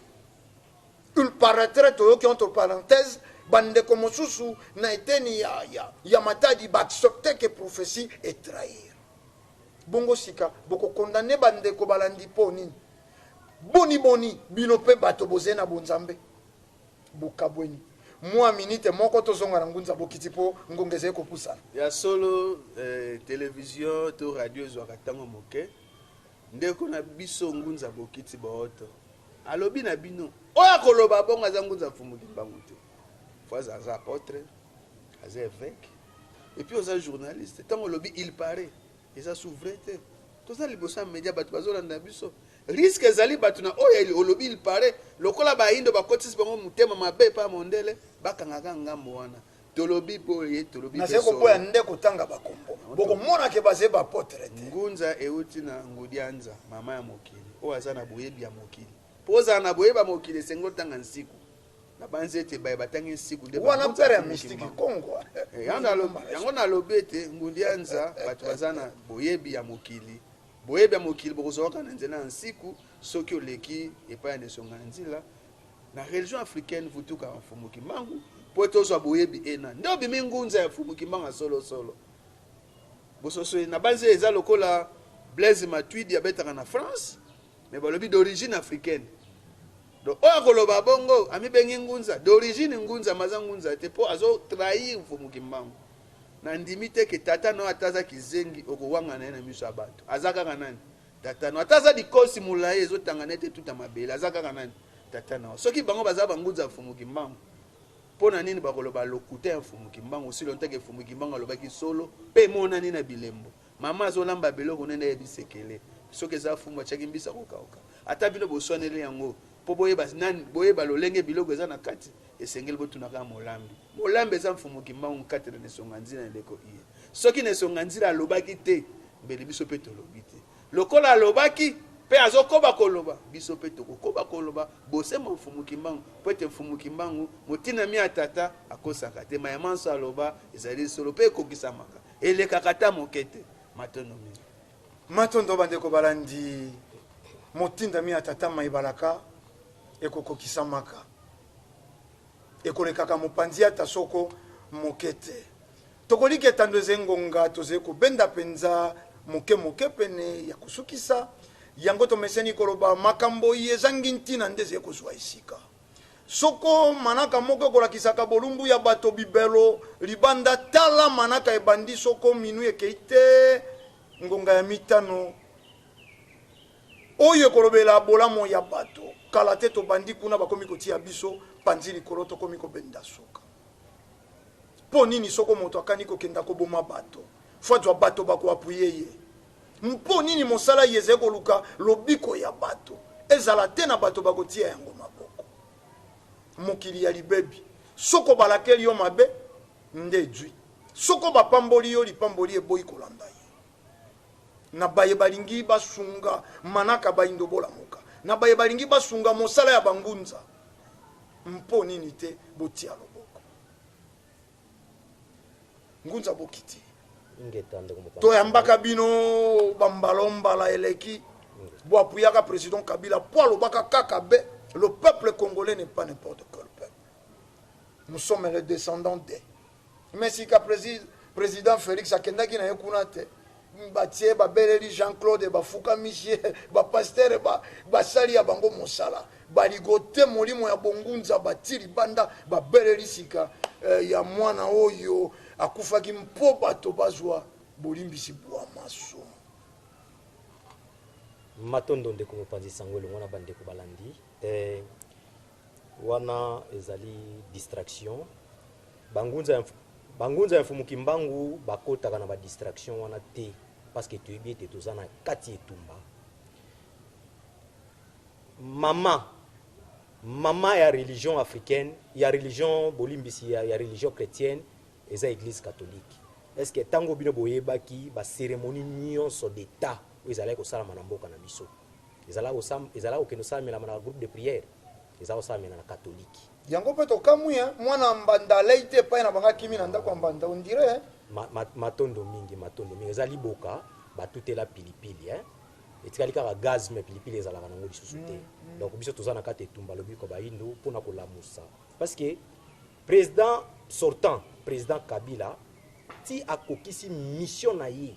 il paraîtrait toyoki entre parenthèses bandeko mosusu na eteni ya Matadi baaccepte ke prophétie etrahir. Bongo sika bokokondane bandeko balandi mpo nini? Boni boni bino mpe bato bozali na bonzambe bokabweni? Mwa minite moko tozonga na ngunza bokiti mpo ngonga ezali kopusana. Ya solo, télévision to radio ezwaka ntango moke. Ndeko na biso ngunza bokiti booto alobi na bino oyo akoloba bongo aza ngunza Mfumu Kimbangu te. Fo aza apôtre, aza évêque, et puis oza journaliste. Ntango olobi il paraît, eza su vrai te. Toza liboso ya média, bato bazolanda biso, risque ezali bato na oyo olobi il paraît, lokola bayindo bakotisi bango motema mabe epa mondele, bakangaka ngambo wana. Tolobi boye, tolobi. Nazali koboya nde kotanga bakombo, bokomonake bazali baapôtre te. Ngunza euti na ngudianza, mama ya mokili oyo aza na boyebi ya mokili. Mpo ozala na boyebi ya mokili, esengi otanga nsiku. Na banzi ete baye batangi nsiku nde wana pere ya mystique Kongo. Yango nalobi ete ngudianza, bato baza na boyebi ya mokili. Boyebi ya mokili bokozwaka na nzela ya nsiku. Soki oleki epai ya nesonga ya nzila na religion africaine, vutuka ya Mfumu Kimbangu mpo tozwa boyebi ena, nde obimi ngunza ya Mfumu Kimbangu ya solosolo. Bososo na banzi eza lokola Blaise Matuidi abetaka na France, mais balobi d'origine africaine. Donc oyo akoloba bongo amibengi ngunza d'origine, ngunza maza ngunza te, mpo azotrahir Mfumu Kimbangu. Nandimi te ke tata no ata aza kizengi, okowanga na ye na miso ya bato. Aza kaka nani? Tata no. Ata aza likosi molai ezotanga nete tuta mabele, aza kaka nani? Tata na. Soki bango baza bangunza ya Mfumu Kimbangu, mpo na nini bakoloba lokuta ya Mfumu Kimbangu osili onteke? Mfumu Kimbangu alobaki solo mpe emonani na bilembo. Mama azolamba biloko nene, ayebi sekele. Soki eza fumu atiaki mbisa kokauka, ata bino boswaneli yango mpo boyeba nani, boyeba lolenge biloko eza na kati. Esengeli botunaka molambi. Molambi eza Mfumu Kimbangu kati na Nesonga Nzila na eleko iye. Soki Nesonga Nzila alobaki te, mbele biso pe tolobi te. Lokola alobaki pe azokoba koloba, biso pe tokokoba koloba bosembo Mfumu Kimbangu, po ete Mfumu Kimbangu, motinami ya Tata, akosaka te. Maye manso aloba ezali solo pe ekokisamaka, elekaka ata moke te. Matondo mingi. Matondo bandeko balandi, motindami ya Tata Maibalaka ekokokisamaka. Ekolekaka mopanzi ata soko moke te. Tokoliki etando eze ngonga tozali kobenda mpenza moke moke pene ya kosukisa yango. Tomeseni koloba makambo ezangi ntina nde ezali kozwa esika. Soko manaka moko ekolakisaka bolumbu ya bato bibelo libanda, tala manaka ebandi soko minui ekei te ngonga ya mitano oyo ekolobela bolamo ya bato. Kala te tobandi kuna, bakomi kotia biso panzi likolo, tokomi kobenda suka. Mpo nini soko moto akani kokenda koboma bato, fo azwa bato bakoapuye ye? Mpo nini mosala ye ezali koluka lobiko ya bato ezala te na bato bakotia yango maboko? Mokili ya libebi, soko balakeli yo mabe nde ejwi, soko bapamboli yo lipamboli eboyi kolanda yo. Na baye balingi basunga manaka bayindo bolamuka, na baye balingi basunga mosala ya bangunza, mpo nini te botia loboko? Ngunza bokiti. Ingeta ndeko mopanzi. Toyambaka bino bambala eleki, boapuyaka président Kabila po alobaka kaka be le peuple congolais n'est pas n'importe quel peuple, nous sommes les descendants de. Mais sika président Félix akendaki na ye kuna te, batie babeleli Jean-Claude, bafukamisi ye, bapastere basali ya bango mosala, baligote molimo ya bongunza, bati libanda, babeleli sika ya mwana oyo akufaki mpo bato bazwa bolimbisi bwa masumu. Matondo ndeko mopanzi sango elongo na bandeko balandi. Wana ezali distraction. Bangunza ya Mfumu Kimbangu bakotaka na ba distraction wana te, parce que toyebi ete toza na kati etumba. Mama ya religion africaine, ya religion bolimbisi, ya religion chrétienne, eza église catholique. Est-ce que tango bino boyebaki ba cérémonie nyonso d'état oyo ezalaki kosalama na mboka na biso, ezalaki kokende kosalamela na groupe de prière, eza kosalamela na catholique? Yango mpe tokamwi, mwana mbanda alei te epai na bango, akimi na ndako ya mbanda, on dirait. Matondo mingi, matondo mingi. Eza liboka batutela pilipili, hein? Etikali kaka gaz, mais pilipili ezalaka nango lisusu te. Donc biso toza na kati etumba lobiko bayindo mpona kolamusa, parce que président sortant, président Kabila, ti akokisi mission na ye,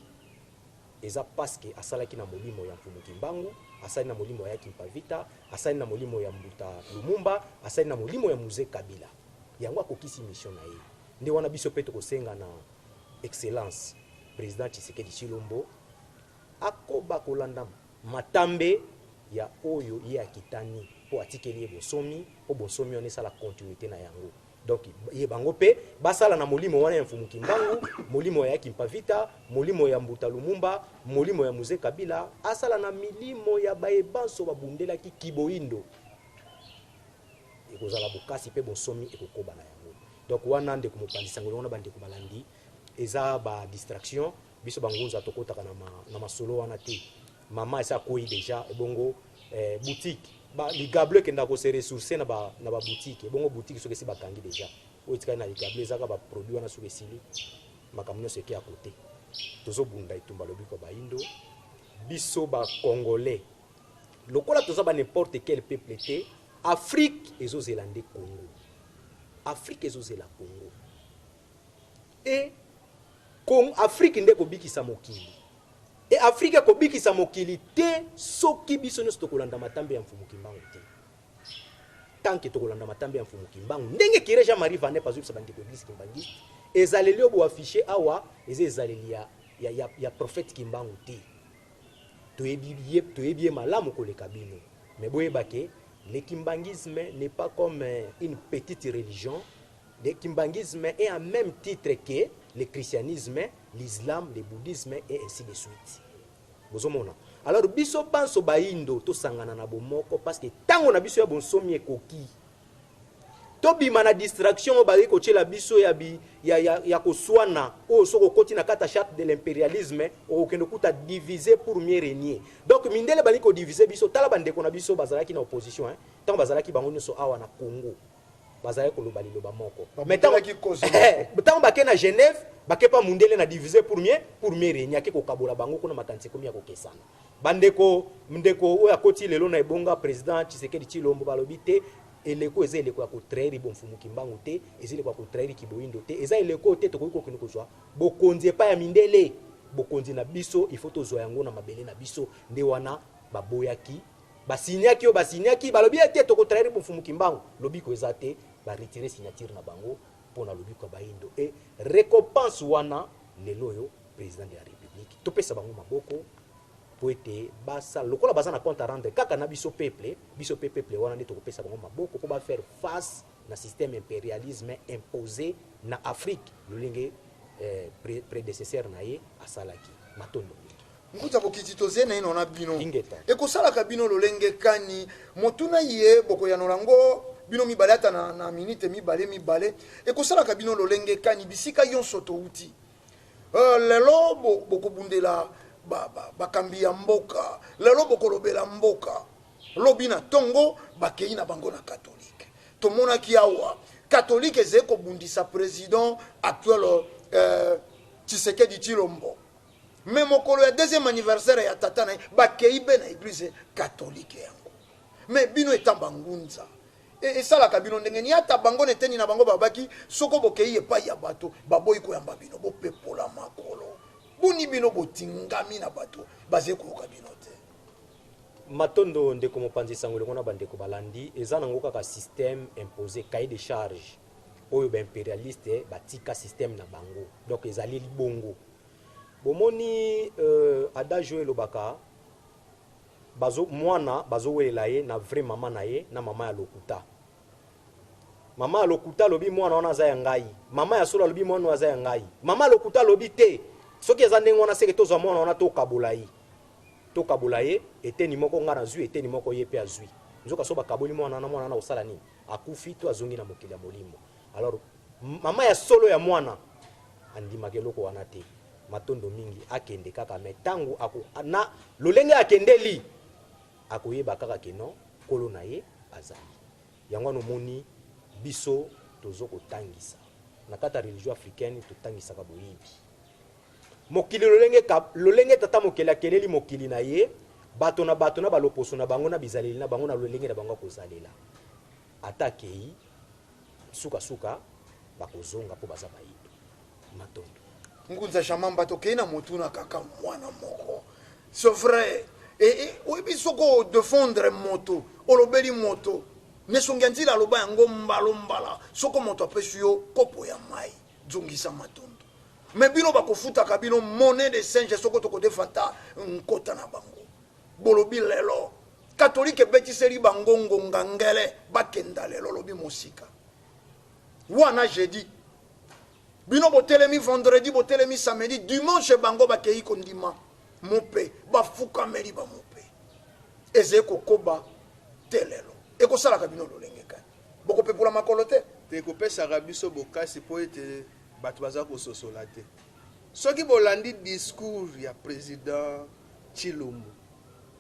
eza parce que asalaki na molimo ya Mfumu Kimbangu, asali na molimo ya Kimpavita, asali na molimo ya Mbuta Lumumba, asali na molimo ya Mzee Kabila. Yango akokisi mission na ye. Nde wana biso mpe tokosenga na excellence président Tshisekedi Tshilombo akoba kolanda matambe ya oyo ye akitani, mpo atikeli ye bonsomi, mpo bonsomi wana esala continuité na yango. Donc ye bango mpe basala na molimo wana ya Mfumu Kimbangu, molimo ya Kimpavita, molimo ya Mbuta Lumumba, molimo ya Mzee Kabila, asala na milimo ya baye banso babundelaki kiboyindo. Ekozala bokasi mpe bonsomi ekokoba na yango. Donc wana ndeko mopanzi sango elongo na bandeko balandi, eza ba distraction. Biso bangunza tokotaka na masolo wana te. Mama esi akwei déjà. Ebongo boutique ligablo ekendaka kose ressourcer na ba boutique. Ebongo boutique soki esi bakangi déjà, oyo etikali na ligablo ezaka ba produit wana. Soki esili, makambo nyonso eke ya kote. Tozobunda etumba lobiko bayindo. Biso bacongolais, lokola toza ba n'importe quel peuple te, Afrique ezozela nde Congo, Afrique ezozela Congo. E Afrique nde kobikisa mokili. E Afrique ekobikisa mokili te soki biso nyonso tokolanda matambe ya Mfumu Kimbangu te. Tant que tokolanda matambe ya Mfumu Kimbangu, ndenge curé Jean Marie Vanep azobisa bandeko église kimbangiste, ezaleli oyo boaffiche awa eza ezaleli ya prophète Kimbangu te. Toyebi ye malamu koleka bino. Mais boyeba ke le kimbanguisme n'est pas comme une petite religion. Le kimbanguisme est en même titre que le christianisme, l'islam, le bouddhisme et ainsi de suite. Bozomona. Alors biso banso bayindo tosangana na bomoko, parce que tango na biso ya bonsomi ekoki. Tobima na distraction oyo bazali kotiela biso ya, bi, ya, ya, ya koswana oyo soki okoti na kati ya charte de l'impérialisme okokende okuta diviser pour mieux régner. Donc mindele balingi kodivise biso. Tala bandeko na biso bazalaki na opposition, hein? Ntango bazalaki bango nyonso awa na Congo, bazalaki koloba liloba moko. Mais ntango bake na Genève, bake pa mundele na diviser pour mieux régner, ake kokabola bango kuna, makanisi ekomi ya kokesana. Bandeko, ndeko oyo akoti lelo na ebonga, président Tshisekedi Tshilombo, balobi te eleko eza eleko ya kotrahir bomfumu Kimbangu te, eza eleko ya kotrahir kiboyindo te, eza eleko te tokoki kokende kozwa bokonzi epai ya mindele. Bokonzi na biso, il faut tozwa yango na mabele na biso. Nde wana baboyaki, basinyaki oyo basinyaki, balobi ete tokotrahir bomfumu Kimbangu, lobiko eza te. Baretirer signature na bango mpo na lobiko ya bayindo. E récompense wana lelo oyo président de la République, topesa bango maboko po ete basala lokola baza na compte à rendre kaka na biso peuple. Biso mpe peuple wana nde tokopesa bango maboko mpo bafaire face na système impérialisme imposé na Afrique, lolenge prédécesseur na ye asalaki. Matondo mingi. Nkuta bokiti, toze na ino na bino. Ingeta. Ekosalaka bino lolenge kani? Motuna ye bokoyanola yango bino mibale ata na minite mibale mibale. Ekosalaka bino lolenge kani bisika nyonso touti lelo bokobundela bakambi ya mboka, lelo bokolobela mboka, lobi na ntongo bakei na bango na katolike? Tomonaki awa katolike ezali kobundisa président actuel Tshisekedi Tshilombo, mais mokolo ya deuxième anniversaire ya tata na ye, bakei mpe na église catholique yango. Mais bino etamba ngunza, esalaka bino ndenge nini? Ata bango na eteni na bango babaki, soko bokei epai ya bato baboyi koyamba bino, bopepola makolo. Boni bino botingami na bato bazali koyoka bino te? Matondo, ndeko mopanzi sango elongo na bandeko balandi. Eza nango kaka système imposé, cahier de charge oyo baimpérialiste batika, système na bango. Donc ezali libongo. Bomoni adage oyo elobaka bazo, mwana bazowelela ye na vrai mama na ye na mama ya lokuta. Mama ya lokuta alobi mwana wana aza ya ngai, mama ya solo alobi mwana oyo aza ya ngai. Mama ya lokuta alobi te, soki eza ndenge wana, seke tozwa mwana wana, tokabola ye, tokabola ye eteni moko, ngai nazwi eteni moko, ye mpe azwi. Nzoka so bakaboli mwana wana, mwana wana kosala nini? Akufi to azongi na mokili ya molimo. Alors mama ya solo ya mwana andimaka eloko wana te. Matondo mingi. Akende kaka, mais ntango na lolenge akendeli, akoyeba kaka ke non, nkolo na ye azali. Yango wana omoni biso tozo kotangisa na kati ya religion africaine, totangisaka boyebi mokili lolenge, lolenge tata mokeli akeleli mokili na ye, bato na bato na baloposo na bango, na bizaleli na bango, na lolenge na bango akozalela. Ata akei, sukasuka bakozonga mpo baza bayindo. Matondo. Ngunza Shamamba, tokei na motuna kaka mwana moko. C'est vrai, oyebi soki odefendre moto, olobeli moto, nesongi ya nzila aloba yango mbala mbala, soko moto apesi yo kopo ya mai, zongisa matondo. Mais bino bakofutaka bino monnaie de singe. Soko tokodefanta nkota na bango, bolobi lelo katolike ebetiseli bango ngonga ngele, bakenda lelo, lobi mosika wana. Jeudi bino botelemi, vendredi botelemi, samedi, dimanche bango bakei kondima mope, bafukameli bamope. Ezali kokoba te lelo. Ekosalaka bino lolenge kani? Bokopepola makolo te? Te, kopesaka biso bokasi mpo ete bato baza kososola te. Soki bolandi discours ya président Tshilombo,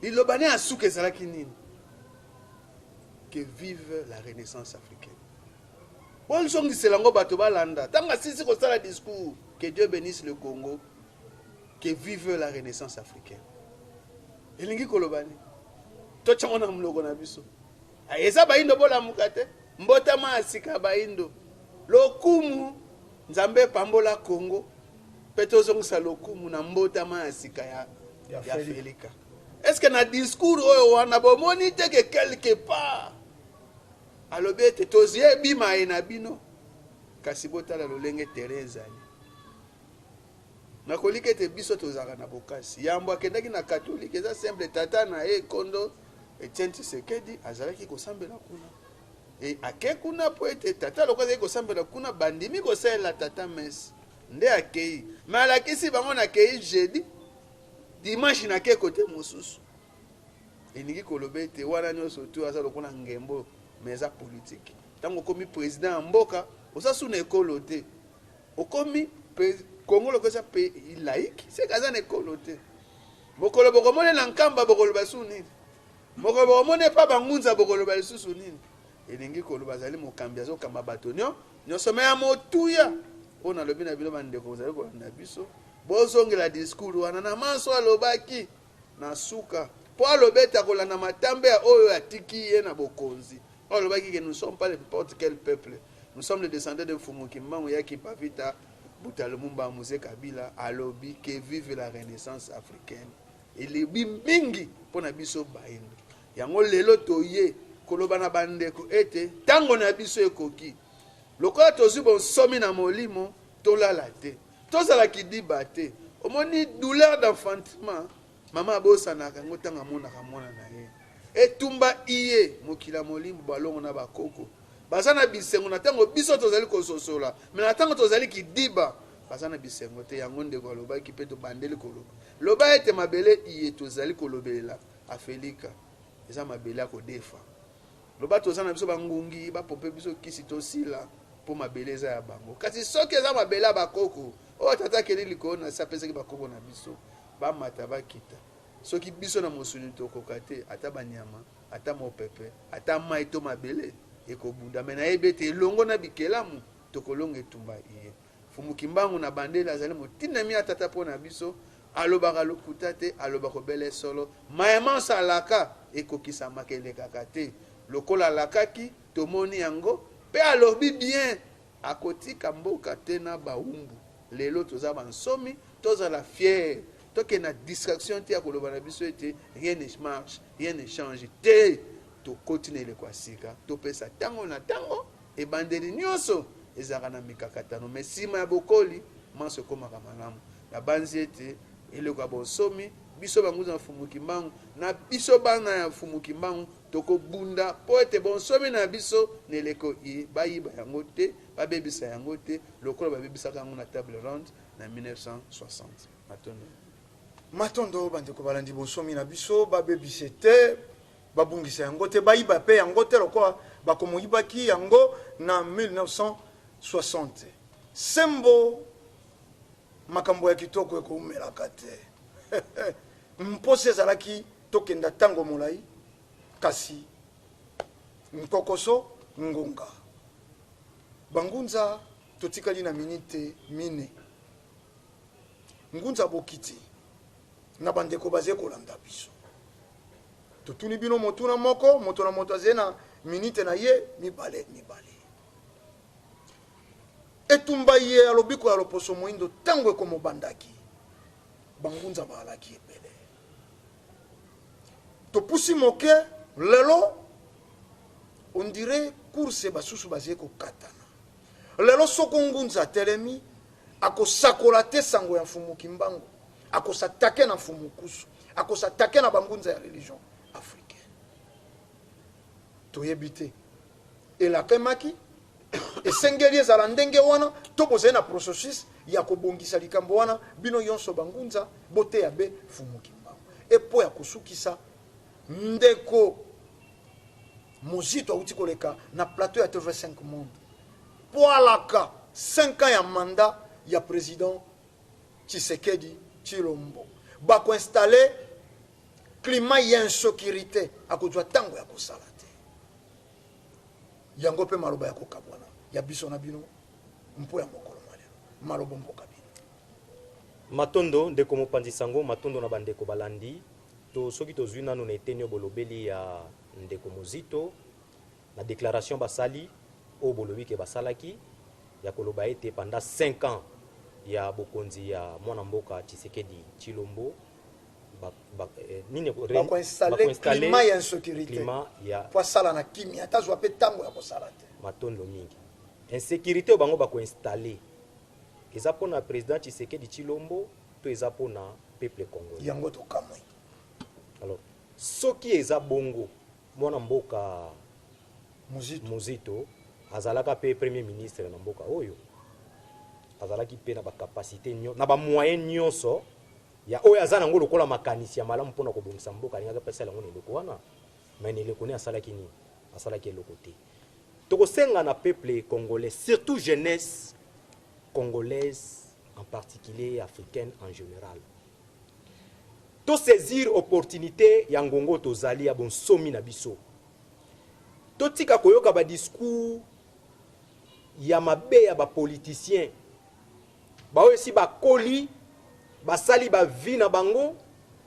liloba ne ya suka ezalaki nini? Que vive la renaissance africaine. Bozongisela yango, bato balanda. Ntango asilisi kosala discours, que Dieu bénisse le Congo, que vive la renaissance africaine, elingi koloba nini? Totyango na monoko na biso. Eza bayindo bolamuka te, mbotama ya sika bayindo, lokumu Nzambe epambola Congo mpe tozongisa lokumu na mbotama ya sika ya Felika. Est ce que na discours oyo wana bomoni te ke quelque part alobi ete toyebi maye na bino, kasi botala lolenge terrain ezali? Nakolika ete biso tozalaka na bokasi. Yambo akendaki na katolike, eza simple, tata na ye kondo Etienne Tshisekedi azalaki kosambela kuna. E ake kuna mpo ete tata lokola azalaki kosambela kuna, bandimi kosalela tata messe, nde akei. Mais alakisi bango, nakei jeudi, dimanche nake kote mosusu. Elingi koloba ete wana nyonso tu aza lokola ngembo, mais eza politike. Ntango okomi président ya mboka, oza su na ekolo te. Okomi Congo lokola eza pays laïque, seke aza na ekolo te. Mokolo bokomona na Nkamba bokoloba su nini? Mokolo bokomona epa bangunza bokoloba lisusu nini? Elingi koloba azali mokambi, azokamba bato nyonso. Me ya motuya oyo nalobi na bino bandeko bozali kolanda biso, bozongela discours wana na manso alobaki na suka, mpo alobi ete akolanda matambe ya oyo atiki ye na bokonzi. Oyo alobaki ke nous sommes pas n'importe quel peuple, nous sommes les descendants de Mfumu Kimbangu ya Kipavita Buta Lumumba Mzee Kabila. Alobi que vive la renaissance africaine. Elobi mingi mpo na biso bayindo. Yango lelo toye koloba na bandeko ete ntango na biso ekoki. Lokola tozwi bonsomi na molimo, tolala te, tozala kidiba te. Omoni douleur d'enfantement, mama abosanaka yango ntango amonaka mwana na ye. Etumba iye mokili ya molimo, balongo na bakoko baza na bisengo na ntango biso tozali kososola, me na ntango tozali kidiba baza na bisengo te. Yango ndeko alobaki mpe tobandeli koloba loba ete mabele iye tozali kolobelela Afelika eza mabele ya kodefa. Loba toza na biso bangungi, bapompe biso kisi tosila, mpo mabele eza ya bango. Kasi soki eza mabele ya bakoko oyo tata akeli likolo na se apesaki bakoko na biso, bamata bakita. Soki biso na mosuni tokoka te, ata banyama, ata mopepe, ata mai to mabele ekobunda. Me nayebi ete elongo na bikelamu tokolonga etumba iye. Mfumu Kimbangu na bandeli azali motindami ya tata mpo na biso. Alobaka lokuta te, alobaka obele solo. Maye manso alaka ekokisamaka, elekaka te. Lokola alakaki, tomoni yango. Mpe alobi bien, akotika mboka te na bawumbu. Lelo toza bansomi, tozala fier, tokende na distraction te ya koloba na biso ete rien ne marche, rien ne change te. Tokoti na eleko ya sika, topesa ntango na ntango. Ebandeli nyonso ezalaka na mikakatano, me nsima ya bokoli manso ekomaka malamu. Nabanzi ete eleko ya bonsomi, biso bangunza ya Mfumu Kimbangu na biso bana ya Mfumu Kimbangu tokobunda mpo ete bonsomi na biso na eleko iye bayiba yango te, babebisa yango te lokola babebisaka yango na table ronde na 1960. Matondo. Matondo bandeko balandi, bonsomi na biso babebise te, babungisa yango te, bayiba mpe yango te lokola bakomoyibaki yango na 1960. Sembo makambo ya kitoko ekoumelaka te. Mposa ezalaki tokenda ntango molai, kasi nkokoso ngonga. Bangunza totikali na minite mine. Ngunza bokiti na bandeko baze kolanda biso. Totuni bino motuna moko, moto na moto aze na minite na ye mibale mibale. Etumba ye ya lobiko ya loposo moindo ntango ekomobandaki, bangunza baalaki ebele. Topusi moke lelo, on dirait course basusu baze kokatana. Lelo soko ngunza atelemi, akosakola te sango ya Mfumu Kimbangu, akosatake na Mfumu Kusu, akosatake na bangunza ya religion africaine. Toyebi te elakemaki esengeli ezala ndenge wana to bozali na processus ya kobongisa likambo wana. Bino nyonso bangunza boteya be Mfumu Kimbangu. Epo ya kosukisa, ndeko Mozito auti koleka na plateau ya TV5 Monde po alaka 5 ans ya mandat ya président Tshisekedi Tshilombo, bakoinstalle climat ya insécurité, akozwa ntango ya kosala te. Yango mpe maloba ya kokabwana ya biso na bino mpo ya mokolo mwa lelo. Maloba mboka bino. Matondo ndeko mopanzi sango, matondo na bandeko balandi. To soki tozwi nanu na eteni oyo bolobeli ya ndeko Mozito na déclaration basali oyo bolobi ke basalaki ya koloba ete pendant 5 ans ya bokonzi ya mwana mboka Tshisekedi Tshilombo nini bakoinstalle climat ya insécurité, climat ya po asala na kimia, ata azwa mpe ntango ya kosala te. Matondo mingi. Insécurité oyo bango bakoinstalle eza mpona président Tshisekedi Tshilombo to eza mpona peuple congolais? Yango tokamwi. Alors soki eza bongo, mwana mboka Muzito, Muzito azalaka mpe premier ministre na mboka oyo, azalaki mpe na bacapacité na bamoyen nyonso ya oyo aza nango lokola makanisi ya malamu mpona kobongisa mboka, alingaki mpe asala yango na eloko wana. Mais na eleko ne asalaki nini? Asalaki eloko te. Tokosenga na peuple congolais, surtout jeunesse congolaise en particulier et africaine en général, tosaisir opportunité ya ngongo tozali ya bonsomi na biso. Totika koyoka badiscours ya mabe ya bapoliticien baoyo esi bakoli, basali bavie na bango,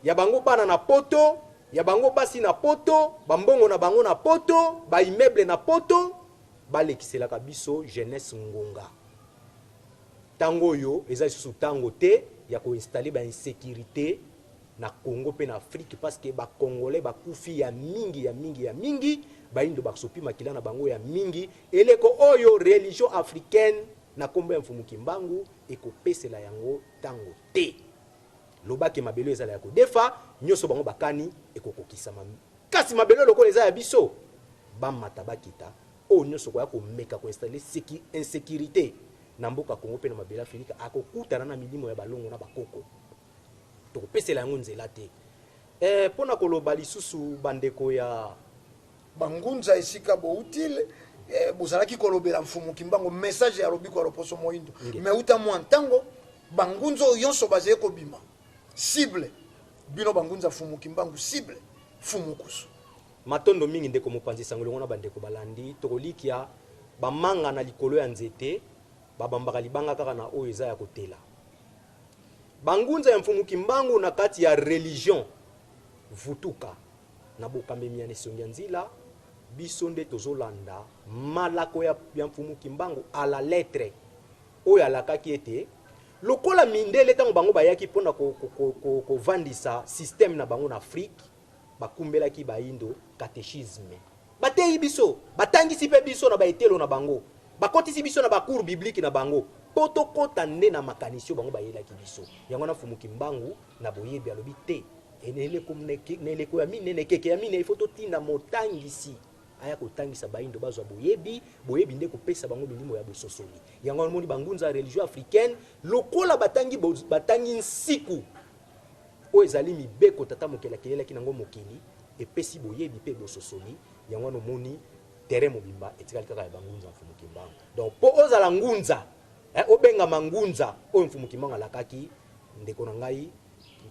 ya bango bana na poto, ya bango basi na poto, bambongo na bango na poto, baimmeuble na poto, balekiselaka biso jeunesse ngonga. Ntango oyo eza lisusu ntango te ya koinstaller bainsécurité na Congo mpe na Afrique, parce que bacongolais bakufi ya mingi, ya mingi, ya mingi, bayindo basopi makila na bango ya mingi. Eleko oyo religion africaine na nkombo ya Mfumu Kimbangu ekopesela yango ntango te. Lobaki mabele ezala ya kodefa, nyonso bango bakani ekokokisama, kasi mabele lokola eza ya biso, bamata bakita, oyo nyonso koya komeka koinstaller insécurité na mboka Congo mpe na mabele Afrika akokutana na milimo ya balongo na bakoko. Tokopesela yango nzela te. Mpona koloba lisusu, bandeko ya bangunza, esika boutile, bozalaki kolobela Mfumu Kimbangu, message ya lobiko ya loposo moyindo. Mais uta mwa ntango, bangunza oyo nyonso bazali kobima cible, bino bangunza Mfumu Kimbangu, cible Mfumu Kusu. Matondo mingi, ndeko mopanzi sango elongo na bandeko balandi. Tokolikia bamanga na likolo ya nzete, babambaka libanga kaka na oyo eza ya kotela. Bangunza ya Mfumu Kimbangu na kati ya religion vutuka na bokambemi ya Nesongi ya Nzila, biso nde tozolanda malako ya Mfumu Kimbangu à la lettre, oyo alakaki ete lokola mindele, ntango bango bayaki mpona kovandisa système na bango na Afrique, bakumbelaki bayindo catéchisme, bateyi biso, batangisi mpe biso na baetelo na bango, bakotisi biso na bacours biblique na bango, mpo tokɔta nde na makanisi oyo bango bayelaki biso. Yango wana Mfumu Kimbangu na boyebi alobi te, na eleko ya mine, na ekeke ya mine, ifo totinda motangisi aya kotangisa bayindo, bazwa boyebi. Boyebi nde kopesa bango milimo ya bososoli. Yango wana omoni bangunza ya religion africaine, lokola batangi, batangi nsiku oyo ezali mibeko tata mokeli akelelaki nango mokili, epesi boyebi mpe bososoli. Yango wana omoni terrain mobimba etikali kaka ya bangunza Mfumu Kimbangu. Donc mpo ozala ngunza, obengama ngunza oyo Mfumu Kimbangu alakaki, ndeko na ngai,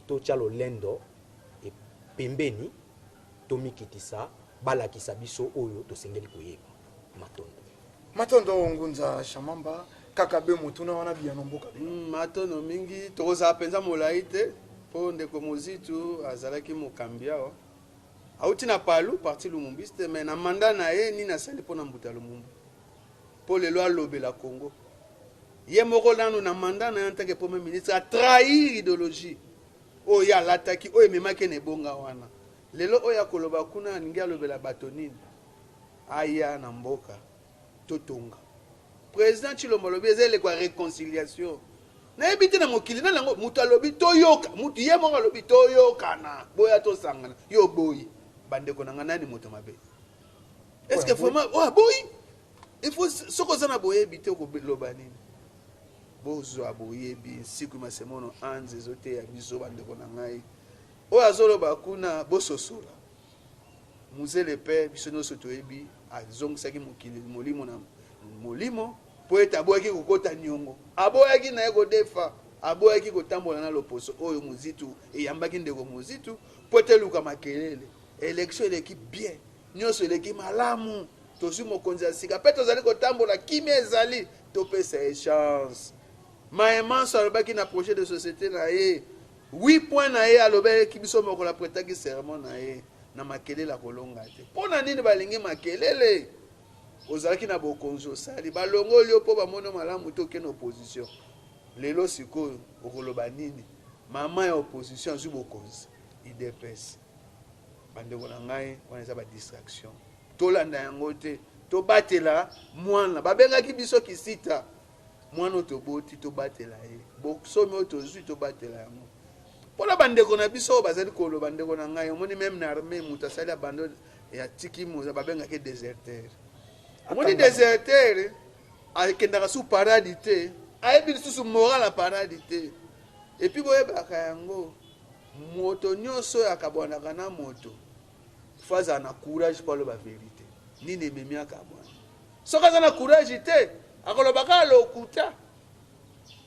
totya lolendo pembeni, tomikitisa, balakisa biso oyo tosengeli koyeba. Matondo. Matondo, ngunza Shamamba. Kaka be motuna wana, biyano mboka bino. Matondo mingi. Tokozala mpenza molai te, mpo ndeko Mozitu azalaki mokambi awa, auti na Palu, parti lumumbiste, mais na mandat na ye, nini asali mpo na mbuta Lumumba mpo lelo alobela Congo? Ye moko nanu na mandat na ye en tant que premier ministre atrahir idéologie oyo ye alataki, oyo ememaki na ebonga wana. Lelo oyo akoloba kuna, alingi alobela bato nini? Aya na mboka totonga. Président Tshilombo alobi eza eleko ya réconciliation. Nayebi te na mokili nani yango moto alobi toyoka motu, ye moko alobi toyokana, boya tosangana, yo boyi. Bandeko na nga, nani moto mabe? Est ce que vraiment oyo aboyi, il faut, soki oza na boyebi te, okoloba nini? Bozwa boyebi. Nsiku masemono anze ezoteya biso. Bandeko na ngai, oyo azoloba kuna, bososola. Muzele mpe biso nyonso toyebi, azongisaki mokili molimo na molimo, mpo ete aboyaki kokota niongo, aboyaki na ye kodefa, aboyaki kotambola na loposo oyo Mozitu eyambaki ndeko Mozitu mpo ete eluka makelele. Élection eleki bien, nyonso eleki malamu, tozwi mokonzi ya sika mpe tozali kotambola, kimia ezali. Topesa ye chance. Maemanso alobaki na projet de société na ye, 8 point na ye, alobaki biso mokolo apretaki serment na ye, na makelele akolonga te. Mpo na nini balingi makelele? Ozalaki na bokonzi, osali, balongoli yo mpo bamoni yo malamu te, okende opposition. Lelo sikoyo okoloba nini? Mama ya opposition azwi bokonzi, UDPS. Bandeko na ngai, wana eza badistraction, tolanda yango te. Tobatela mwana babengaki biso kisita, mwana oyo toboti, tobatela ye. Bosomi oyo tozwi, tobatela yango mpona bandeko na biso oyo bazali koloba. Ndeko na ngai, omoni, même na armée, moto asali abando ya tiki, babengaki déserteur. Omoni, déserteur akendaka su paradi te, ayebi lisusu moral ya paradi te. Et puis boyebaka yango, moto nyonso oyo akabwanaka na moto, fo azala na courage mpo aloba vérité. Nini ememi akabwana? Soki aza na courage te, akoloba kaka lokuta.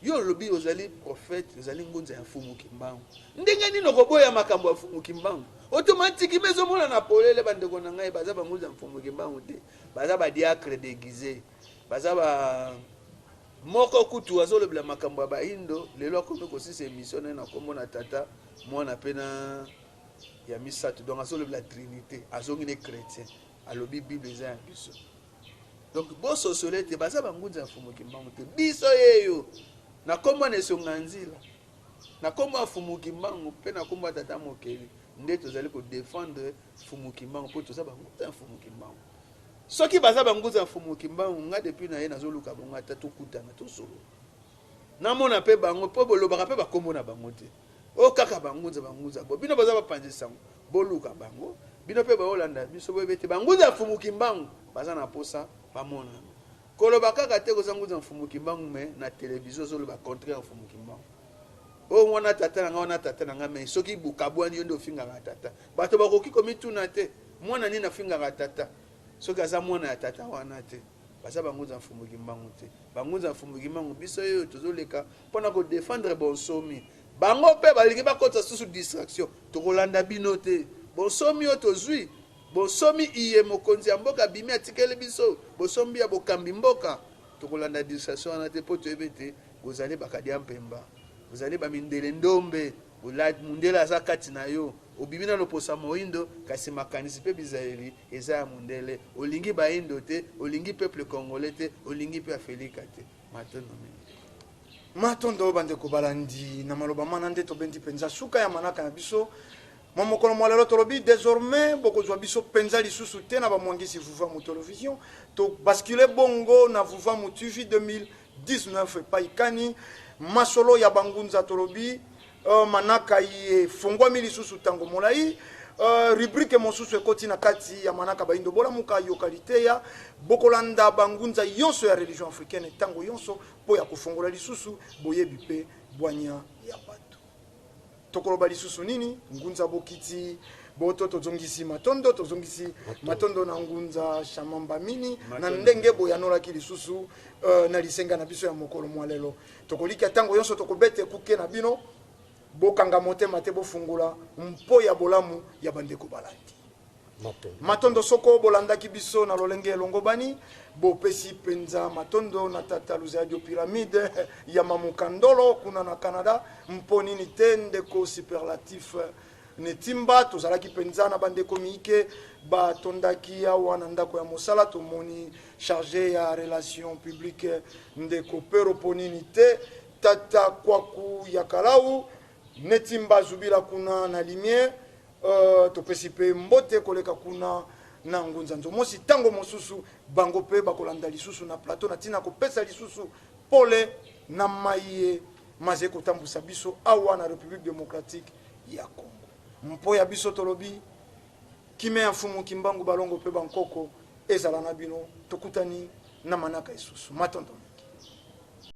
Yo olobi ozali prophète, ozali ngunza ya Mfumu Kimbangu. Ndenge nini okoboya makambo ya Mfumu Kimbangu? Automatiquement ezomonana polele, bandeko na ngai baza bangunza ya Mfumu Kimbangu te. Baza ba diacre déguisé. Baza ba moko kutu azolobela makambo ya bayindo, lelo akomi kosisa émission na ye na kombo na tata, mwana pe na ya misato. Donc azolobela Trinité, azongi ne chrétien, alobi Bible eza ya biso. Donc bososole ete baza bangunza ya Mfumu Kimbangu te. Biso yeyo na kombo na Esonga Nzila, na kombo ya Mfumu Kimbangu pe na kombo ya Tata Mokeli nde tozali ko défendre Mfumu Kimbangu po toza bangunza ya Mfumu Kimbangu. Soki baza bangunza ya Mfumu Kimbangu, nga depuis na ye nazoluka bango ata tokutana tosolola. Namona pe bango po bolobaka pe bakombo na bango te. Oyo kaka bangunza bangunza bo bino baza bapanzi sango boluka bango bino pe baolanda biso boyebi ete bangunza ya Mfumu Kimbangu baza na posa bamonana. Koloba kaka te koza ngunza Mfumu Kimbangu mais na television ozoloba contraire ya Mfumu Kimbangu. Oyo wana tata na nga wana tata na nga mais soki bokabwani yo nde ofingaka tata. Bato bakoki komituna te mwana nini afingaka tata soki aza mwana ya tata wana te. Baza bangunza Mfumu Kimbangu te. Bangunza Mfumu Kimbangu biso oyo tozoleka pona ko defendre bonsomi. Bango pe balingi bakotisa susu distraction. Tokolanda bino te. Bonsomi oyo tozui, bonsomi iye mokonzi ya mboka abimi atikeli biso, bosombi ya bokambi mboka, tokolanda distraction wana te po toyebi ete bozali ba kadiampemba, bozali ba mindele ndombe, mundele aza kati na yo. Obimi na loposo ya moindo kasi makanisi pe bizaleli eza ya mundele. Olingi baindo te, olingi peuple congolais te, olingi pe Afelika te. Matondo mingi. Matondo bandeko balandi, na maloba mana nde tobendi penza suka ya manaka na biso mwa mokolo mwa lelo. Tolobi désormais bokozwa biso penza lisusu te na bamwangisi Vuvamu Television. To bascule bongo na Vuvamu TV 2019 epai kani masolo ya bangunza. Tolobi manaka ye fongwami lisusu tango molai. Rubrique mosusu ekoti na kati ya manaka bayindo bolamuka yoka liteya bokolanda bangunza yonso ya religion africaine tango yonso po ya kofongola lisusu boyebi pe bwanya ya bato. Tokoloba lisusu nini? Ngunza bokiti boto tozongisi matondo, tozongisi matondo na ngunza Shamamba Mini na ndenge boyanolaki lisusu na lisenga na biso ya mokolo mwa lelo. Tokolika tango yonso tokobete kuke na bino, bokanga motema te, bofungola mpo ya bolamu ya bandeko balandi. Matondo soko bolandaki biso na lolenge elongo bani, bopesi penza matondo na tata Luzadio Pyramide ya Mamukandolo kuna na Canada. Mpo nini te ndeko superlatif Netimba, tozalaki penza na bandeko miike batondaki awa na ndako ya mosala. Tomoni chargé ya relation publique ndeko Pero, mpo nini te tata Kwaku ya Kalau Netimba Zubila kuna na Lumière. Topesi pe mbote koleka kuna na Ngunza Nzomosi. Tango mosusu bango pe bakolanda lisusu na plateau na tina kopesa lisusu pole na maye maze kotambusa biso awa na République démocratique ya Congo. Mpo ya biso tolobi kimia ya Mfumu Kimbangu balongo pe bankoko ezala na bino. Tokutani na manaka isusu. Matondo mingi.